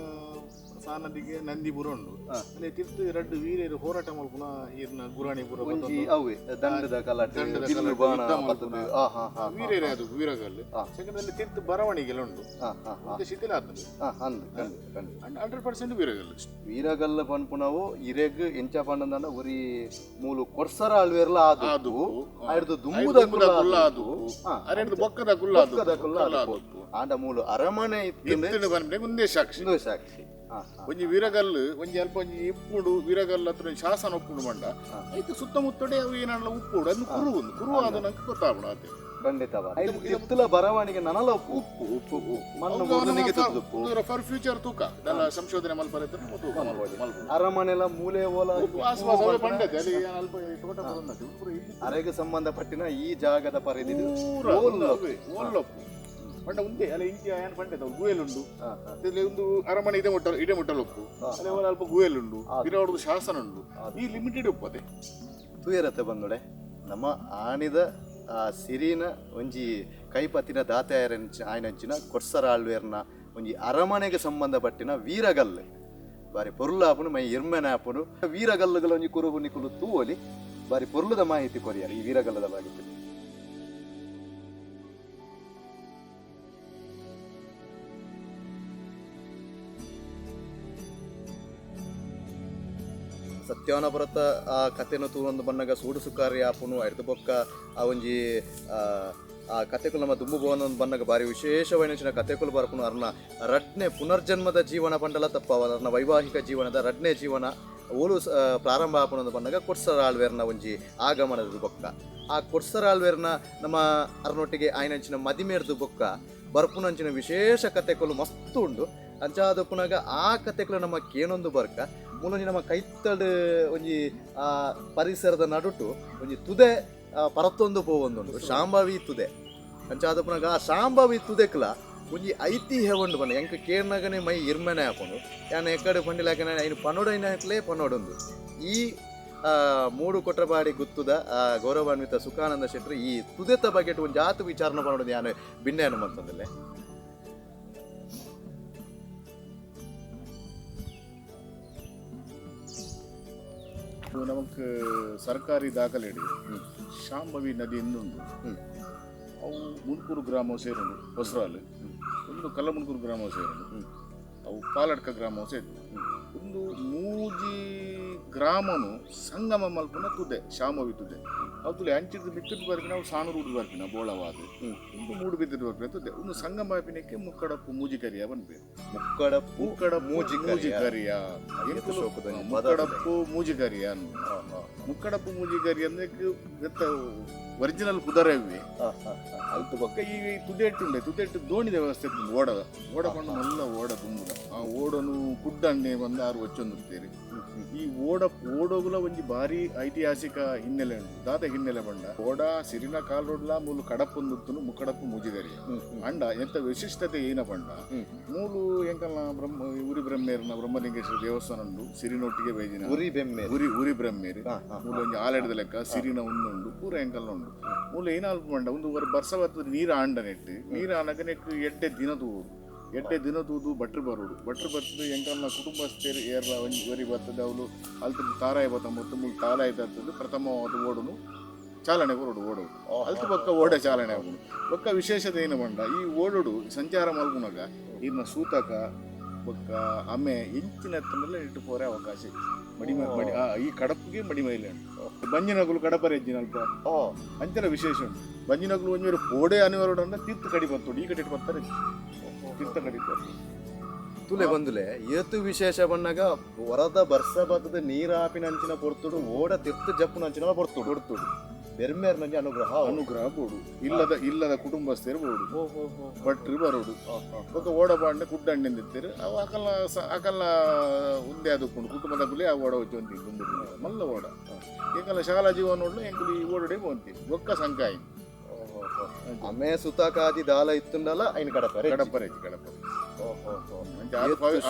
ಸಾನದಿಗೆ ನಂದಿಪುರ ಉಂಡು ಅಲ್ಲಿ ತಿರ್ತು ಎರಡು ವೀರ್ಯರು ಹೋರಾಟ ಮಲ್ಪುನ ಈರ್ನ ಗುರಾಣಿಪುರ ವೀರ್ಯರೇ ಅದು ವೀರಗಲ್ಲು. ಸೆಕೆಂಡ್ ಅಲ್ಲಿ ತಿರ್ತು ಬರವಣಿಗೆಲ್ಲ ಉಂಡು ಮತ್ತೆ ಶಿಥಿಲ ಆಗ್ತದೆ 100% ವೀರಗಲ್ಲು. ವೀರಗಲ್ಲು ಪನ್ಪುನವು ಇರೆಗ್ ಎಂಚ ಪಂಡಂದಾಂಡ ಒರಿ ಮೂಲು ಕೊಡ್ಸರ ಅಳ್ವೇರ್ಲ ಆದು ಆಯ್ದು ದುಂಬುದ ಕುಲ್ಲ ಅದು ಅರೆಡ್ದು ಬೊಕ್ಕದ ಕುಲ್ಲ ಕುಲ್ಲ ಆಂಡ ಮೂಲು ಅರಮನೆ ಇತ್ತು ಒಂದೇ ಸಾಕ್ಷಿ ಒಂದೇ ಸಾಕ್ಷಿ ಒಂಜಿ ವೀರಗಲ್ಲು ಒಂಜಿ ಅಲ್ಪ ಒಂಜಿ ಇಪ್ಪುಡು ವೀರಗಲ್ಲು ಹತ್ರ ಒಂಜಿ ಶಾಸನ ಉಪ್ಪುಂಡು ಮಂಡ ಐತೆ ಸುತ್ತಮುತ್ತಡೆ ಅವು ಏನಲ್ಲ ಉಪ್ಪುಡು ಅದು ಕುರು ಒಂದು ಕುರು ಅದು ನಂಗೆ ಗೊತ್ತಾಗ್ಬಿಡ ಅದೇ ಖಂಡಿತ ಇತ್ತಲ ಬರವಣಿಗೆ ನನಲ ಉಪ್ಪು ಉಪ್ಪು ಉಪ್ಪು ಮಣ್ಣು ಫಾರ್ ಫ್ಯೂಚರ್ ತೂಕ ಸಂಶೋಧನೆ ಮಲ್ಪರೆ ಅರಮನೆಲ ಮೂಲೆ ಓಲ ಅಲ್ಲಿ ಅಲ್ಪ ತೋಟ ಅರೆಗೆ ಸಂಬಂಧಪಟ್ಟಿನ ಈ ಜಾಗದ ಪರಿಧಿ ಓಲ್ಲೊಪ್ಪು. ಪಂಡ ಉಂದೆ ಅಲ್ಲ ಇಂಚಿ ಆಯನ್ ಪಂಡೆ ಗುವೆಲುಂಡು ಒಂದು ಅರಮನೆ ಇದೆ ಮುಟ್ಟ ಇಡೆ ಮುಟ್ಟಲೊಪ್ಪು ಅಲ್ಲೇ ಅಲ್ಪ ಗುವೆಲುಂಡು ಬಿರಾವಡು ಶಾಸನ ಉಂಡು ಈ ಲಿಮಿಟೆಡ್ ಉಪ್ಪದೆ ತೂಯರತ್ತೆ ಬಂದೊಡೆ ನಮ್ಮ ಆಣಿದ ಆ ಸಿರಿನ ಒಂಜಿ ಕೈಪತ್ತಿನ ದಾತಾಯರಂಚ ಆಯನಂಚಿನ ಕೊಡ್ಸರ ಆಳ್ವೇರ್ನ ಒಂಜಿ ಅರಮನೆಗೆ ಸಂಬಂಧಪಟ್ಟಿನ ವೀರಗಲ್ಲು ಬಾರಿ ಪೊರ್ಲಾಪುನು ಮೈ ಇರ್ಮೆನೆ ಆಪುನು ವೀರಗಲ್ಲುಗಳ ಒಂಜಿ ಕುರುಬು ನಿಕುಲು ತೂವೊಲಿ ಬಾರಿ ಪೊರ್ಲುದ ಮಾಹಿತಿ ಕೊರಿಯರ್ ಈ ವೀರಗಲ್ಲದ ಬಗ್ಗೆ. ಸತ್ಯಾನಪುರತ ಆ ಕಥೆನ ತೂವೊಂದು ಬನ್ನಗ ಸೂಡು ಸುಕಾರಿ ಆಪುನು ಐರ್ದ ಬೊಕ್ಕ ಆ ಒಂಜಿ ಆ ಕಥೆಕುಲು ನಮ್ಮ ದುಂಬು ಭವನ ಬನ್ನಗ ಬಾರಿ ವಿಶೇಷವಾಯಿನ ಕಥೆಕುಲು ಬರ್ಪುನು. ಅರ್ನ ರಡ್ನೆ ಪುನರ್ಜನ್ಮದ ಜೀವನ ಪಂಡಲ ತಪ್ಪ ಅರ್ನ ವೈವಾಹಿಕ ಜೀವನದ ರಡ್ನೆ ಜೀವನ ಓಲು ಪ್ರಾರಂಭ ಆಪುನೊಂದು ಬನ್ನಗ ಕೊಡ್ಸರ ಆಳ್ವೇರ್ನ ಒಂಜಿ ಆಗಮನದ ಬೊಕ್ಕ ಆ ಕೊಡ್ಸರ ಆಳ್ವೇರ್ನ ನಮ್ಮ ಅರ್ನೊಟ್ಟಿಗೆ ಆಯ್ನಂಚಿನ ಮದಿಮೇರ್ದು ಬೊಕ್ಕ ಬರ್ಪುನಂಚಿನ ವಿಶೇಷ ಕಥೆಕುಲು ಮಸ್ತು ಉಂಡು. ಅಂಚಾದ ಪುನಗ ಆ ಕಥೆಕುಲು ನಮ್ಮ ಕೇನೊಂದು ಬರ್ಕ ಮೂಲೊಂಜಿ ನಮ್ಮ ಕೈತಡು ಒಂಜಿ ಆ ಪರಿಸರದ ನಡುಟು ಒಂಜಿ ತುದೆ ಪರತ್ತೊಂದು ಪೋವೊಂದುಂಡು ಶಾಂಭವಿ ತುದೆ. ಅಂಚಾದ ಪುನಗ ಆ ಶಾಂಭವಿ ತುದೆಕ್ಲ ಒಂಜಿ ಐತಿಹ್ಯ ಉಂಡು ಬಣ್ಣ ಎಂಕ್ ಕೇರ್ನಗನೆ ಮೈ ಇರ್ಮನೆ ಹಾಕೊಂಡು ಯಾನ್ ಎಕ್ಕಡೆ ಪಂಡಿಲಾಕನೆ ಐನು ಪನೋಡೈನಕ್ಲೇ ಪನೋಡೊಂದು ಈ ಮೂಡು ಕೊಟ್ರಬಾಡಿ ಗುತ್ತುದ ಗೌರವಾನ್ವಿತ ಸುಖಾನಂದ ಶೆಟ್ರು ಈ ತುದೆತ ಬಗ್ಗೆ ಒಂಜಿ ಆತು ವಿಚಾರಣೆ ಪನೋಡು ಯಾನು ಭಿನ್ನ ಹನುಮಂತಂದಲ್ಲೇ. ನಮಕ್ ಸರ್ಕಾರಿ ದಾಖಲೆ ಶಾಂಭವಿ ನದಿ ಇನ್ನೊಂದು ಅವು ಮುನ್ಕೂರು ಗ್ರಾಮ ಸೇರುಂಡು ಹೊಸರಾಲು, ಒಂದು ಕಲ್ಲಮುನ್ಕೂರು ಗ್ರಾಮ ಸೇರುಂಡು, ಅವು ಪಾಲಡ್ಕ ಗ್ರಾಮ ಸೇರು, ಒಂದು ಮೂಜಿ ಗ್ರಾಮನು ಸಂಗಮ ಮಲ್ಪುನ ತುದೆ ಶಾಂಭವಿ ತುದೆ. ಅವು ತುಲೆ ಅಂಚಿದ ಬಿತ್ತಿಟ್ಟು ಬರ್ಪಿನ ಅವು ಸಾಣೂರು ಬರ್ಪಿನ ಬೋಳವಾದ ಒಂದು ಮೂಡು ಬಿತ್ತಿಟ್ಟು ಬರ್ಪಿನ ತುದೆ ಒಂದು ಸಂಗಮ ಆಪಿನಕ್ಕೆ ಮುಕ್ಕಡಪ್ಪು ಮೂಜಿಕರಿಯ ಬಂದ್ಬೇಕು. ಮುಕ್ಕಡಪ್ಪು ಮುಕ್ಕಡಪ್ಪು ಮೂಜಿಕರಿಯ ಮುಕ್ಕಡಪ್ಪು ಮೂಜಿಕರಿಯ ಮುಕ್ಕಡಪ್ಪು ಮೂಜಿಕರಿ ಅಂದ್ರೆ ಒರಿಜಿನಲ್ ಕುದರವೇ ಅಲ್ತು ಬೊಕ್ಕ ಈ ತುದೆಟ್ಟು ತುದೆಟ್ಟು ದೋಣಿದ ವ್ಯವಸ್ಥೆ ಇತ್ತು. ಓಡದ ಓಡ ಪಂಡ ಮಲ್ಲ ಓಡ ತುಂಬುದ ಆ ಓಡನು ಕುಡ್ಡಣ್ಣೆ ಬಂದು ಆರು ಒಚ್ಚೊಂದಿರ್ತೀರಿ. ಈ ಓಡ ಓಡೋಗುಲ ಒಂಜಿ ಭಾರಿ ಐತಿಹಾಸಿಕ ಹಿನ್ನೆಲೆ ಉಂಟು. ದಾದ ಹಿನ್ನೆಲೆ ಬಂಡ ಓಡ ಸಿರಿನ ಕಾಲೋಡ್ಲ ಮೂಲು ಕಡಪ್ಪೊಂದುತ್ತನು ಮುಕ್ಕಡಪ್ಪು ಮೂಜಿಗರಿ ಅಂಡ ಎಂತ ವಿಶಿಷ್ಟತೆ ಏನ ಪಂಡ ಮೂಲು ಎಂಕಲ್ನ ಬ್ರಹ್ಮ ಉರಿ ಬ್ರಹ್ಮೇರ್ನ ಬ್ರಹ್ಮಲಿಂಗೇಶ್ವರ ದೇವಸ್ಥಾನ ಉಂಟು ಸಿರಿನೊಟ್ಟಿಗೆ ಬೈದಿನ ಉರಿ ಬೆಮ್ಮೆ ಉರಿ ಉರಿ ಬ್ರಹ್ಮೇರಿ ಮೂಲು ಒಂಜಿ ಆಲೆಡದ ಲೆಕ್ಕ ಸಿರಿನ ಉಂಡು ಪೂರ ಎಂಕಲ್ನ ಉಂಡು ಮೂಲ ಏನಾಲ್ಪ ಮಂಡ ಒಂದು ಬರ್ಸ ಬರ್ತದೆ ನೀರು ಆಂಡ ನೆಟ್ಟು ನೀರು ಆನಗ ನೆಟ್ಟು ಎಡ್ಡೆ ದಿನ ತೂಡು ಎಡ್ಡೆ ದಿನ ತೂದು ಬಟ್ರು ಬರೋಡು ಬಟ್ರು ಬರ್ತದೆ ಎಂಕಲ್ನ ಕುಟುಂಬಸ್ಥರು ಏರ್ಲ ಒಂಜಿ ವರಿ ಬರ್ತದೆ ಅವಳು ಅಲ್ತ ತಾರಾಯ ಬತ್ತ ಮತ್ತು ಮೂಲು ತಾರಾಯ ತರ್ತದೆ ಪ್ರಥಮವಾದ ಓಡುನು ಚಾಲನೆ ಬರೋಡು ಓಡೋಡು ಅಲ್ತ ಬೊಕ್ಕ ಓಡ ಚಾಲನೆ ಆಗುನು ಬೊಕ್ಕ ವಿಶೇಷತೆ ಏನು ಬಂಡ ಈ ಓಡೋಡು ಸಂಚಾರ ಮಲ್ಗುನಾಗ ಇನ್ನ ಸೂತಕ ಬೊಕ್ಕ ಆಮೆ ಇಂಚಿನ ಎತ್ತನೆಲ್ಲ ಇಟ್ಟು ಪೋರೆ ಅವಕಾಶ ಮಡಿಮ ಮಡಿ ಈ ಕಡಪ್ಪಿಗೆ ಮಡಿಮೈಲೆ ಉಂಟು. ಬಂಜಿನಗುಲು ಕಡಪರೆ ಅಲ್ಪ ಅಂಚನ ವಿಶೇಷ ಉಂಟು. ಬಂಜಿನಗುಲು ಒಂಜಿ ಪೋಡೆ ಅನಿವಾರ್ಯ ಅಂದ್ರೆ ತೀರ್ಥ ಕಡಿ ಬಂತು ಈ ಕಡೆ ಬರ್ತಾರೆ ತೀರ್ಥ ಕಡಿ ಬರ್ತಾರೆ ತುಲೆ ಬಂದುಲೆ ಏತು ವಿಶೇಷ ಬಣ್ಣಗ ವರದ ಬರ್ಸ ಬತ್ತದ ನೀರಾಪಿನ ಅಂಚಿನ ಪೊರ್ತುಡು ಓಡ ತೀರ್ಥ ಜಪ್ಪುನ ಅಂಚಿನ ಪೊರ್ತುಡು ಪೊರ್ತುಡು ಬೆರ್ಮೇರ್ ನಂಜಿ ಅನುಗ್ರಹ ಅನುಗ್ರಹ ಬೋಡು ಇಲ್ಲದ ಇಲ್ಲದ ಕುಟುಂಬಸ್ಥರು ಬೋಡು ಭಟ್ರು ಬರೋಡು ಬೊಕ್ಕ ಓಡ ಬಾಂಡೆ ಕುಡ್ಡಣ್ಣೆಂದಿತ್ತಾರೆ ಅವು ಅಕಲ್ನ ಅಕಲ್ನ ಉಂದೆ ಅದಕ್ಕುಂಡು ಕುಟುಂಬದ ಗುಲಿ ಆ ಓಡ వచ్చి ಒಂದು ದುಂಬು ಮಲ್ಲ ಓಡ ಎಂಕಲ್ನ ಶಾಲಾ ಜೀವನ ನೋಡ್ಲು ಎಂಕುಲು ಈ ಓಡಡೆ ಬಂತಿ ಬೊಕ್ಕ ಸಂಕಾಯಿ ಅಮೆ ಸುತಕಾದಿ ದಾಲ ಇತ್ತುಂಡಲ ಐನ್ ಕಡಪರೆ ಕಡಪರೆ ಕಡಪರೆ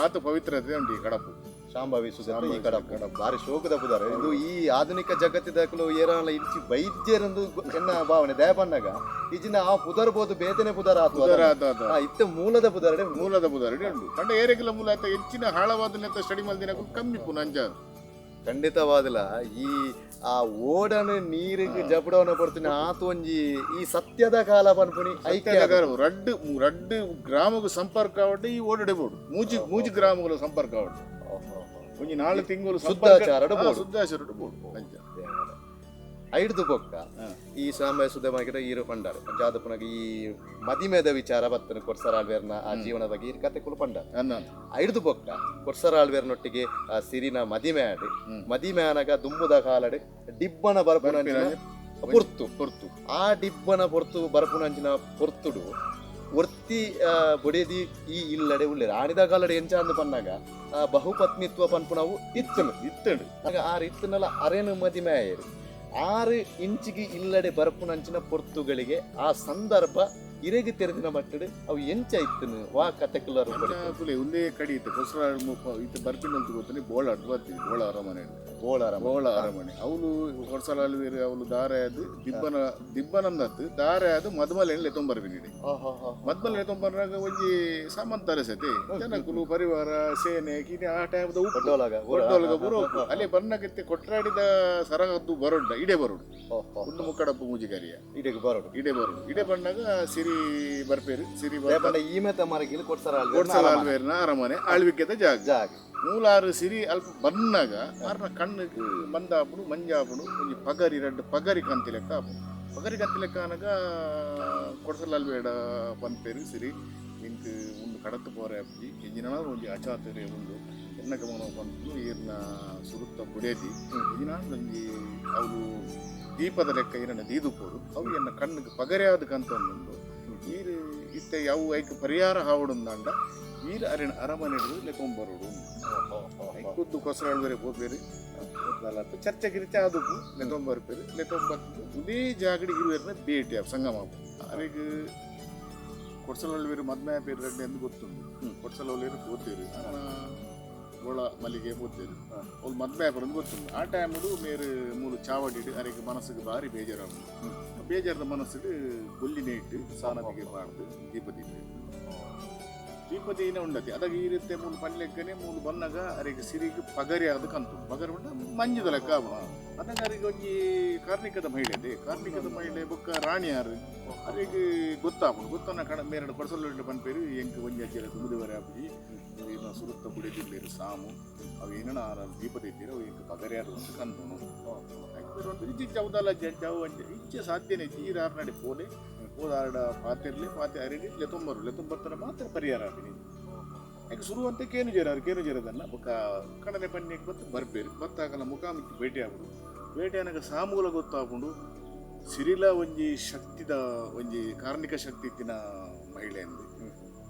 ಆತ ಪವಿತ್ರತೆ ಉಂಟು ಈ ಕಡಪು ಶಾಂಭವಿ ಸುಜಾತ ಈ ಕಡಪು ಭಾರಿ ಶೋಕದ ಪುದಾರ ಇದು ಈ ಆಧುನಿಕ ಜಗತ್ತಿದಾಕಲು ಏರಾಲ ಇಂಚಿ ವೈದ್ಯರಂದು ಎನ್ನ ಭಾವನೆ ದಯಪನ್ನಾಗ ಈಜಿನ ಆ ಪುದರ್ ಬೋದು ಬೇತನೆ ಪುದರ ಆತು ಇತ್ತ ಮೂಲದ ಪುದರಡೆ ಮೂಲದ ಪುದರಡೆ ಉಂಟು ಕಂಡ ಏರೆಗಿಲ್ಲ ಮೂಲ ಆತ ಹೆಚ್ಚಿನ ಹಾಳವಾದ ಸ್ಟಡಿ ಮಲ್ದಿನ ಕಮ್ಮಿ ಪುನಂಜ ಖಂಡಿತವಾದಲ ಈ ಆ ಓಡನ ನೀರಿಗೆ ಜಪಡವನ ಪಡ್ತೀನಿ ಆತು ಒಂಜಿ ಈ ಸತ್ಯದ ಕಾಲ ಪನ್ಪುನಿ ಐಕ್ಯ ರಡ್ಡು ರಡ್ಡು ಗ್ರಾಮಗೂ ಸಂಪರ್ಕ ಆವಡ್ಡೆ ಈ ಓಡಡೆ ಬೋಡು ಮೂಜಿ ಮೂಜಿ ಗ್ರಾಮಗಳ ಸಂಪರ್ಕ ಆವಡ್ಡೆ ಒಂಜಿ ನಾಲ್ಕು ತಿಂಗಳು ಶುದ್ಧಾಚಾರ ಶುದ್ಧಾಚಾರ ಬೋಡು ಐಡ್ದು ಬೊಕ್ಕ ಈ ಸಾಂಬಾಯ ಸುದ್ದ ಮಾರ್ಕೆಟ್ ಈರು ಪಂಡಾರು ಜಾದಪುನಗ ಈ ಮದಿಮೇದ ವಿಚಾರ ಬತ್ತನ ಕೊರ್ಸರಾಳ್ವೇರ್ನ ಆ ಜೀವನದ ಬಗ್ಗೆ ಈ ಕತೆ ಕುಲು ಪಂಡಾರು ಐಡ್ದು ಬೊಕ್ಕ ಕೊರ್ಸರಾಳ್ವೇರ್ನೊಟ್ಟಿಗೆ ಆ ಸಿರಿನ ಮದಿಮೆ ಆಡಿ ಮದಿಮೆ ಆನಗ ದುಂಬುದ ಕಾಲಡೆ ಡಿಬ್ಬನ ಬರಪುನಂಚಿನ ಪೊರ್ತು ಪೊರ್ತು ಆ ಡಿಬ್ಬನ ಪೊರ್ತು ಬರಪುನಂಚಿನ ಪೊರ್ತುಡು ಒರ್ತಿ ಬೊಡೆದಿ ಈ ಇಲ್ಲಡೆ ಉಳ್ಳೇರು ಆಡಿದ ಕಾಲಡೆ ಎಂಚ ಅಂದು ಪನ್ನಾಗ ಆ ಬಹುಪತ್ನಿತ್ವ ಪನ್ಪುನವು ಇತ್ತನು ಇತ್ತಡು ಆಗ ಆರು ಇತ್ತನಲ್ಲ ಅರೇನು ಮದಿಮೆ ಆಯರು 6 ಇಂಚಿಗೆ ಇಲ್ಲಡೆ ಬರಪುನಂಚಿನ ಪೊರ್ತುಗಳಿಗೆ ಆ ಸಂದರ್ಭ ಇರೆಗ್ ತೆರೆದಿನ ಮಟ್ಟಡ್ ಅವು ಎಂಚ ಇತ್ತನು ವಾ ಕತೆಕುಲಾರು ಕುಲೆ ಒಂದೇ ಕಡಿ ಇತ್ತು ಕೊಸರ ಇತ್ತು ಬರ್ಪಿನಂತ ಗೊತ್ತನೆ ಬೋಳ ಅಡ್ದು ಬರ್ತೀವಿ ಬೋಳ ಅರಮನೆ ಬೋಳ ಅರಮನೆ ಅವಳು ಕೊಡ್ಸಲಾಲ್ವೇರು ಅವಳು ದಾರ ಅದು ದಿಬ್ಬನ ದಿಬ್ಬನಂದತ್ತು ದಾರ ಅದು ಮದ್ಮಲೆ ಲೆತೊಂಬರ್ಪಿನಿಡೆ ಮದ್ಮಲೆ ಲೆತೊಂಬರ್ನಾಗ ಒಂಜಿ ಸಾಮಂತರ ಸತಿ ಜನಕುಲು ಪರಿವಾರ ಸೇನೆ ಕಿನೆ ಆ ಟೈಮ್ದ ಉಪ್ಪು ಒಡ್ಡೊಲಗ ಪೂರ ಉಪ್ಪು. ಅಲ್ಲಿ ಬನ್ನಗತ್ತೆ ಕೊಟ್ರಾಡಿದ ಸರಹದ್ದು ಬರೋಡ್ಡ ಇಡೆ ಬರೋಡು ಒಂದು ಮುಕ್ಕಡಪ್ಪು ಮೂಜಿಗಾರಿಯ ಇಡೆಗ್ ಬರೋಡು ಇಡೆ ಬರೋಡು ಇಡೆ ಬಣ್ಣಾಗ ಸಿರಿ ಬರ್ಪೇರು ಸಿರಿ ಪಂಡ ಈಮೆತ ಮರಗಿಲ್ ಕೊಡ್ಸರ ಕೊಡ್ಸಲಾಲ್ವೇರ್ನ ಅರಮನೆ ಆಳ್ವಿಕೆದ ಜಾಗ ಜಾಗ ಮೂಲಾರು ಸಿರಿ ಅಲ್ಪ ಬನ್ನಾಗ ಆರ್ನ ಕಣ್ಣುக்கு ಮಂದಾಪುಡು ಮಂಜಾಪುಡು ಒಂಜಿ ಪಗರಿ ರಡ್ಡು ಪಗರಿ ಕಂತಿ ಲೆಕ್ಕ ಆಪುಡು ಪಗರಿ ಕಂತಿ ಲೆಕ್ಕ ಆನಗ ಕೊಡಸಲಲ್ಬೇಡ ಪನ್ಪೇರು ಸಿರಿ ಇಂಕ್ ಉಂಡು ಕಡತು ಪೋರೆ ಅಪ್ಪಿ ಎಂಜಿನ ಒಂಜಿ ಅಚಾತುರೆ ಉಂಡು ಎನ್ನ ಗಮನ ಪಂಪು ಈರ್ನ ಸುರುತ್ತ ಬುಡೇದಿ ಎಂಜಿನ ಒಂಜಿ ಅವು ದೀಪದ ಲೆಕ್ಕ ಏನನ್ನ ದೀದುಪೋಡು ಅವು ಎನ್ನ ಕಣ್ಣುக்கு ಪಗರಿಯಾದ ಕಂತ ಉಂಡು ಈರು ಇತ್ತೆ ಯಾವ ಐಕ್ ಪರಿಹಾರ ಹಾವಡುಂದಾಂಡ ಈರು ಅರಿನ ಅರಮನೆ ಲೆಕೊಂಬರೋಡು ಖುದ್ದು ಕೊಸರಾಳ್ಬೇರೆ ಪೋಪೇರು ಚರ್ಚೆ ಗಿರ್ಚೆ ಆದಕ್ಕೂ ಲೆಕೊಂಬರ್ಪೇರು ಲೆಕೊಂಬತ್ತು ಉದೇ ಜಾಗಡಿ ಇರುವೇರ್ನ ಭೇಟಿ ಆಪ್ ಸಂಗಮ ಅರೆಗ್ ಕೊಡ್ಸಲೊಳ್ವೇರು ಮದ್ಮೆ ಪೇರು ರೆಡ್ಡಿ ಎಂದು ಗೊತ್ತುಂಡು ಕೊಡ್ಸಲೊಳ್ವೇರು ಪೋತೇರು ಗೋಳ ಮಲ್ಲಿಗೆ ಪೋತೇರು ಅವ್ಳು ಮದ್ಮೆ ಆಪರಂದು ಗೊತ್ತುಂಡು ಆ ಟೈಮುಡು ಮೇರು ಮೂಲು ಚಾವಡಿಡು ಅರೆಗ್ ಮನಸ್ಸಿಗೆ ಭಾರಿ ಬೇಜಾರಾಗುಂಡು ಬೇಜಾರದ ಮನಸ್ಸಿಗೆ ಗುಲ್ಲಿನೇ ಇಟ್ಟು ಸಾನದಿಗೆ ಬಾರ್ದು ದೀಪದೀಪ ದೀಪದೀನ ಉಂಡತಿ ಅದಾಗ ಈ ರೀತಿ ಮೂಲು ಪನ್ಲೆಕ್ಕನೆ ಮೂಲು ಬನ್ನಗ ಅರೆಗ್ ಸಿರಿಗೆ ಪಗರಿ ಆದ ಕಂತು ಪಗರಿ ಉಂಡ ಮಂಜುದ ಲೆಕ್ಕ ಆಪುಂಡು. ಅದಾಗ ಅರೆಗ್ ಒಂಜಿ ಕಾರ್ಣಿಕದ ಮಹಿಳೆ ಅದೇ ಕಾರ್ಣಿಕದ ಮಹಿಳೆ ಬೊಕ್ಕ ರಾಣಿಯಾರು ಅರೆಗ್ ಗೊತ್ತಾಪುಂಡು ಗೊತ್ತನ್ನ ಕಣ ಮೇರಡು ಕೊಡಸಲು ಪನ್ಪೇರು ಎಂಕ್ ಒಂಜಿ ಅಜ್ಜಿರ ತುಮುದುವರೆ ಆಪುಜಿ ಏನ ಸುರುತ್ತ ಬುಡೆದಿಲ್ಲೇರು ಸಾಮು ಅವು ಏನನ ಆರ ದೀಪದ ಇದ್ದೀರ ಅವು ಎಂಕ್ ಪಗರಿ ಆರು ಅಂತ ಕಂತುನು ಇಜ್ಜಿ ಚೌದಲ್ಲ ಜಂಜಾವು ಅಂಜ ಇಚ್ಛೆ ಸಾಧ್ಯನೇ ಈರಾರ್ ನಡೆ ಪೋಲೆ ಹೋದಾರಡ ಪಾತಿರ್ಲಿ ಪಾತೆ ಅರಿಡಿ ಲೆತೊಂಬರು ಲೆತೊಂಬತ್ತರ ಮಾತ್ರ ಪರಿಹಾರ ಆಪಿನಿ ಯಾಕೆ ಶುರುವಂತೆ ಕೇನು ಜೇರಾರು ಕೇನು ಜೇರದನ್ನ ಬೊಕ್ಕ ಕಣನೆ ಪನ್ಯಕ್ಕೆ ಬತ್ತು ಬರ್ಬೇರು ಬತ್ತಾಗಲ್ಲ ಮುಖಾಮುಖಿ ಭೇಟಿ ಆಗುಡು ಭೇಟಿ ಆನಗ ಸಾಮೂಲ ಗೊತ್ತಾಪುಂಡು ಸಿರಿಲ ಒಂಜಿ ಶಕ್ತಿದ ಒಂಜಿ ಕಾರ್ಣಿಕ ಶಕ್ತಿ ಇತ್ತಿನ ಮಹಿಳೆ ಅಂದು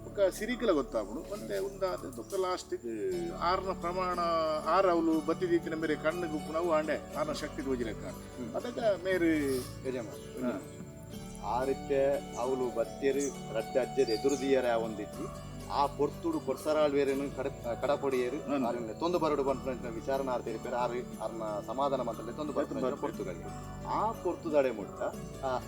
ಬೊಕ್ಕ ಸಿರಿಕಲ ಗೊತ್ತಾಪುಂಡು ಒಂದೇ ಉಂದಾದ ಬೊಕ್ಕ ಲಾಸ್ಟಿಗೆ ಆರ್ನ ಪ್ರಮಾಣ ಆರ್ ಅವಳು ಬತ್ತಿದಿತ್ತಿನ ಮೇರೆ ಕಣ್ಣು ಗುಪ್ಪು ಆಂಡೆ ಆರ್ನ ಶಕ್ತಿ ತೋಜಿಲೆಕ್ಕ ಅದಕ್ಕೆ ಮೇರೆ ಯಜಮಾನ ಆ ರೀತಿ ಅವಳು ಬತ್ತೇರು ರಡ್ಡ ಅಜ್ಜದ ಎದುರುದಿಯರ ಒಂದಿತ್ತಿ ಆ ಪೊರ್ತುಡು ಕೊಡ್ಸರಾಳ್ವೇರನು ಕಡ ಕಡಪೊಡಿಯರು ಆರಿನ ತೊಂದು ಬರಡು ಪನ್ಪುನ ವಿಚಾರಣ ಆರ್ತಿರ್ಪೇರು ಆರು ಆರ್ನ ಸಮಾಧಾನ ಮಂತ್ರಲೆ ತೊಂದು ಬರ್ಪುನ ಪೊರ್ತುಗಳಿಗೆ ಆ ಪೊರ್ತುದಡೆ ಮುಟ್ಟ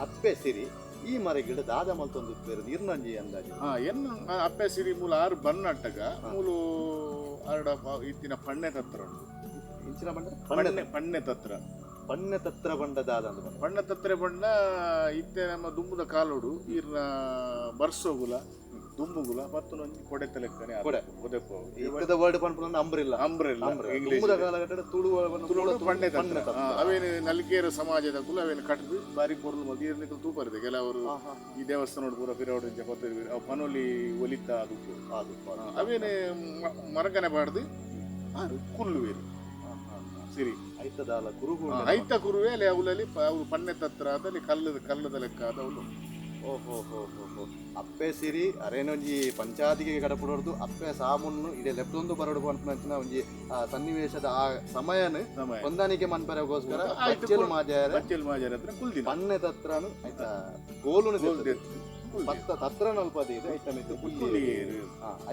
ಅಪ್ಪೆ ಸಿರಿ ಈ ಮರಗಿಡ ದಾದ ಮಲ್ತೊಂದು ಪೇರು ಇರ್ನಂಜಿ ಅಂದಾಜು ಎನ್ನ ಅಪ್ಪೆ ಸಿರಿ ಮೂಲ ಆರು ಬನ್ನಟ್ಟಗ ಮೂಲು ಆರಡ ಇತ್ತಿನ ಪಣ್ಣೆ ತತ್ರ ಉಂಟು ಇಂಚಿನ ಬಂಡ ಪಣ್ಣೆ ಪಣ್ಣೆ ತತ್ರ ಪಣ್ಣೆ ತತ್ರ ಬಂಡ ದಾದ ಅಂತ ಬಂಡ ಪಣ್ಣ ತತ್ರೆ ಬಣ್ಣ ಇತ್ತೆ ನಮ್ಮ ದುಂಬುದ ಕಾಲೋಡು ಈರ್ನ ಬರ್ಸೋಗುಲ ದುಂಬುಗುಲ ಮತ್ತು ಒಂಜಿ ಕೊಡೆ ತಲೆಕ್ಕನೆ ಕೊಡೆ. ಕೊದೆಪೋ ಇತ್ತದ ವರ್ಡ್ ಪನ್ಪುನ ಅಂಬ್ರಿಲ್ಲ ಅಂಬ್ರೆಲ್ಲ ಇಂಗ್ಲಿಷ್ ದುಂಬುದ ಕಾಲಘಟ್ಟದ ತುಳು ತುಳುಡು ಪಣ್ಣೆ ಪಣ್ಣೆ ತತ್ರ ತತ್ರ. ಅವೇನು ನಲ್ಕೇರ ಸಮಾಜದ ಕುಲ ಅವೇನು ಕಟ್ಟದು ಬಾರಿ ಪೊರ್ಲು ಮಲ್ದು ಈರ್ನಿಕಲ್ ತೂಪರಿದೆ ಕೆಲವರು ಈ ದೇವಸ್ಥಾನ ಪೂರ ಪಿರವಡು ಪತ್ತ ಅವು ಪನೊಲಿ ಒಲಿತ ಅದು ಅದು ಅವೇನು ಮರಗನೆ ಬಾಡ್ದು ಆರು ಕುಲ್ಲುವೇರು ಸಿರಿ ಐತದಾಲ ಕುರುಗು ಐತ ಕುರುವೆ ಅಲ್ಲಿ ಅವಲಲ್ಲಿ ಅವ್ರು ಪಣ್ಣೆ ತತ್ರ ಆದಲ್ಲಿ ಕಲ್ಲದ ಕಲ್ಲದ ಲೆಕ್ಕ ಆದ ಅವಳು ಓಹೋ ಹೋ ಹೋ ಹೋ ಅಪ್ಪೆ ಸಿರಿ ಅರೇನೊಂಜಿ ಪಂಚಾದಿಗೆ ಕಡಪುಡೋರ್ದು ಅಪ್ಪೆ ಸಾಮುನ್ನು ಇಡೆ ಲೆಪ್ಟೊಂದು ಬರಡು ಪನ್ಪುನಂಚಿನ ಒಂಜಿ ಆ ಸನ್ನಿವೇಶದ ಆ ಸಮಯನ ಸಮಯ ಹೊಂದಾಣಿಕೆ ಮನ್ಪರೆಗೋಸ್ಕರ ಆಯ್ತು, ಬಚ್ಚಲು ಮಾಜಾರೆ ಬಚ್ಚಲ್ ಮಾಜಾರ ಹತ್ರ ಕುಲ್ದಿನ ಪನ್ನೆ ತತ್ರನು ಆಯ್ತಾ ಗೋಲುನು ಗೋಲ್ ದೆತ್ತದು. ಕುಲ್ದಿ. ಪತ್ತ ತತ್ರನಲ್ಪ ಇದೆ ಐತ ಮಿತ್ತು ಕುಲ್ಲಿ ಕುಲ್ಲಿಯೇರು.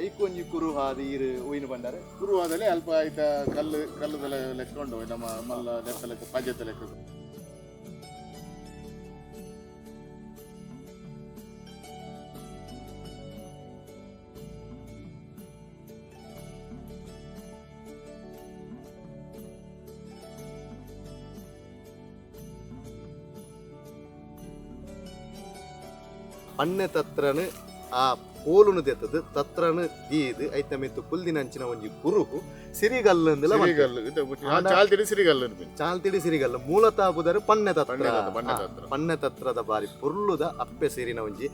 ಐಕೊಂಜಿ ಕುರು ಹಾದಿ ಈರು ಉಯಿನ ಬಂಡಾರೆ ಕುರುವಾದಲ್ಲಿ ಅಲ್ಪ ಆಯ್ತ ಕಲ್ಲು ಕಲ್ಲುದ ಲೆಕ್ಕ ಉಂಟು ನಮ್ಮ ಮಲ್ಲ ಲೆಕ್ಕ ಲೆಕ್ಕ ಪಜೆತ ಲೆಕ್ಕ ಪನ್ನೆ ತತ್ರನು ಆ ಕೋಲುನು ದೆತ್ತದು ತತ್ರನು ದೀದು ಐತ ಮಿತ್ತು ಕುಲ್ದಿನಂಚಿನ ಒಂಜಿ ಕುರುಹು ಸಿರಿಗಲ್ಲಂದಲ ಸಿರಿಗಲ್ಲು ಇದು ಚಾಲ್ತಿಡಿ ಸಿರಿಗಲ್ಲು ಅನ್ಪಿನಿ. ಚಾಲ್ತಿಡಿ ಸಿರಿಗಲ್ಲು ಮೂಲತಃ ಬುದರು ಪನ್ನೆ ತತ್ರ ಪಣ್ಣೆ ತತ್ರ, ಪಣ್ಣೆ ತತ್ರ. ಪನ್ನೆ ತತ್ರದ ಬಾರಿ ಪೊರ್ಲುದ ಅಪ್ಪೆ ಸಿರಿನ ಒಂಜಿ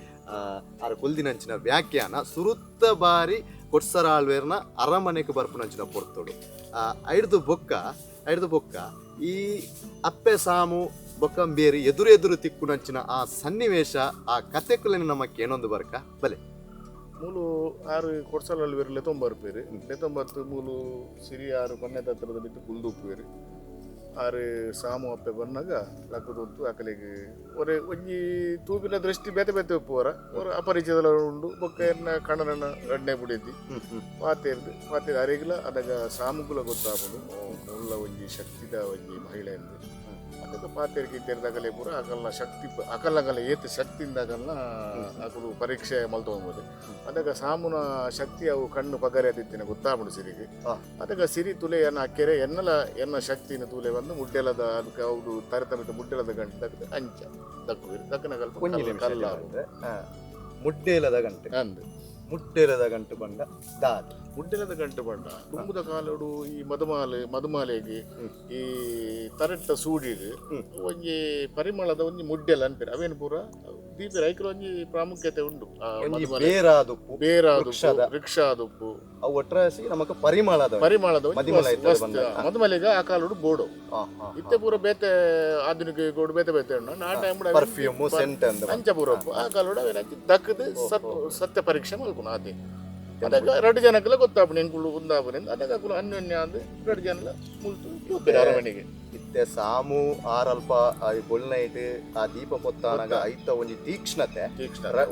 ಆರ ಕುಲ್ದಿನಂಚಿನ ವ್ಯಾಖ್ಯಾನ ಸುರುತ್ತ ಬಾರಿ ಕೊಡ್ಸರಾಳ್ವೇರ್ನ ಅರಮನೆಗೆ ಬರ್ಪುನಂಚಿನ ಪೊರ್ತುಡು ಐಡ್ದು ಬೊಕ್ಕ ಐಡ್ದು ಬೊಕ್ಕ ಈ ಅಪ್ಪೆ ಸಾಮು ಬೊಕ್ಕಂಬೇರಿ ಎದುರು ಎದುರು ತಿಕ್ಕುನಂಚಿನ ಆ ಸನ್ನಿವೇಶ ಆ ಕತೆಕುಲನೆ ನಮ್ಮ ಕೇನೊಂದು ಬರ್ಕ ಬಲೆ ಮೂಲು ಆರು ಕೊಡ್ಸಲಲ್ಲಿ ಬೇರೆ ಲೆತೊಂಬರ್ಪೇರು ಲೆತೊಂಬತ್ತು ಮೂಲು ಸಿರಿ ಆರು ಪನ್ನೆ ತತ್ರದ ಬಿತ್ತು ಕುಲ್ದುಪ್ಪೇರು ಆರು ಸಾಮು ಅಪ್ಪೆ ಬನ್ನಗ ಲಕ್ಕುದುಂತು ಅಕಲಿಗೆ ಒರೆ ಒಂಜಿ ತೂಪಿನ ದೃಷ್ಟಿ ಬೇತೆ ಬೇತೆ ಉಪ್ಪುವರ ಒರ ಅಪರಿಚಿತಲ ಉಂಡು ಬೊಕ್ಕ ಎನ್ನ ಕಣ್ಣನ ರಡ್ನೆ ಬುಡಿದ್ದಿ ಪಾತೆರ್ದು ಪಾತೆರ್ ಅರೆಗ್ಲ ಅದಗ ಸಾಮುಗುಲ ಗೊತ್ತಾಪುಂಡು ಮುಲ್ಲ ಒಂಜಿ ಶಕ್ತಿದ ಒಂಜಿ ಮಹಿಳೆ ಅಂದು ಅದಕ್ಕೆ ಪಾತೆರ್ಗೆ ಇತ್ತೆರ್ದಾಗಲೇ ಪೂರ ಅಕಲ್ನ ಶಕ್ತಿ ಅಕಲ್ಲಗಲ ಏತ್ ಶಕ್ತಿಯಿಂದ ಅಕಲ್ನ ಅಕಲು ಪರೀಕ್ಷೆ ಮಲ್ತೊಂಬೋದು ಅದಕ್ಕೆ ಸಾಮುನ ಶಕ್ತಿ ಅವು ಕಣ್ಣು ಪಗರೆ ಅದಿತ್ತಿನ ಗೊತ್ತಾಪುಂಡು ಸಿರಿಗೆ ಅದಕ್ಕೆ ಸಿರಿ ತುಲೆ ಎನ್ನ ಅಕ್ಕೆರೆ ಎನ್ನಲ ಎನ್ನ ಶಕ್ತಿನ ತುಲೆ ಬಂದು ಮುಡ್ಡೆಲದ ಅದಕ್ಕೆ ಅವರು ತರತಮಿತ ಮುಡ್ಡೆಲದ ಗಂಟು ದಕ್ಕದ ಅಂಚ ದಕ್ಕುವಿರು ದಕ್ಕನ ಕಲ್ಪ ಕಲ್ಲ ಮುಡ್ಡೇಲದ ಗಂಟೆ ಅಂದು ಮುಡ್ಡೇಲದ ಗಂಟು ಬಂಡ ದಾದ ಮುಡ್ಡೆಲದ ಗಂಟು ಬಂಡ ತುಂಬುದ ಕಾಲೋಡು ಈ ಮಧುಮಾಲೆ ಮಧುಮಾಲೆಗೆ ಈ ತರಟ್ಟ ಸೂಡಿಡು ಒಂಜಿ ಪರಿಮಳದ ಒಂಜಿ ಮುಡ್ಡೆಲ ಅನ್ಪೇರು ಅವೇನು ಪೂರ ದೀಪ ರೈಕುಲ ಒಂಜಿ ಪ್ರಾಮುಖ್ಯತೆ ಉಂಡು ಬೇರಾದುಪ್ಪು ಬೇರಾದುಪ್ಪು ವೃಕ್ಷಾದುಪ್ಪು ಅವು ಒಟ್ಟರಾಸಿ ನಮಕ್ ಪರಿಮಳದ ಪರಿಮಳದ ಮಧುಮಲೆಗೆ ಆ ಕಾಲೋಡು ಬೋಡು ಇತ್ತೆ ಪೂರ ಬೇತೆ ಆಧುನಿಕ ಗೋಡು ಬೇತೆ ಬೇತೆ ಉಂಡು ಆ ಟೈಮ್ ಪರ್ಫ್ಯೂಮ್ ಸೆಂಟ್ ಅಂದ ಅಂಚ ಪೂರ ಆ ಕಾಲೋಡು ಅವೇನ ದಕ್ಕದು ಸತ್ಯ ಪರೀಕ್ಷೆ ಮಲ್ಪುನ ಅದೇ ಅದಕ್ಕೆ ಎರಡು ಜನಕ್ಕೆಲ್ಲ ಗೊತ್ತಾಪುಣೆ ಎಂಕುಲು ಒಂದಾಪುನೆ ಅದಕ್ಕೆ ಅಕುಲು ಅನ್ಯೋನ್ಯ ಅಂದ್ ಎರಡು ಜನಲ ಮುಲ್ತು ಪೋಪೆರ್ ಅರಮನೆಗೆ ಇತ್ತೆ ಸಾಮು ಆರಲ್ಪ ಬೊಲ್ನೈಟ್ ಆ ದೀಪ ಪೊತ್ತಾನಗ ಐತ ಒಂಜಿ ತೀಕ್ಷ್ಣತೆ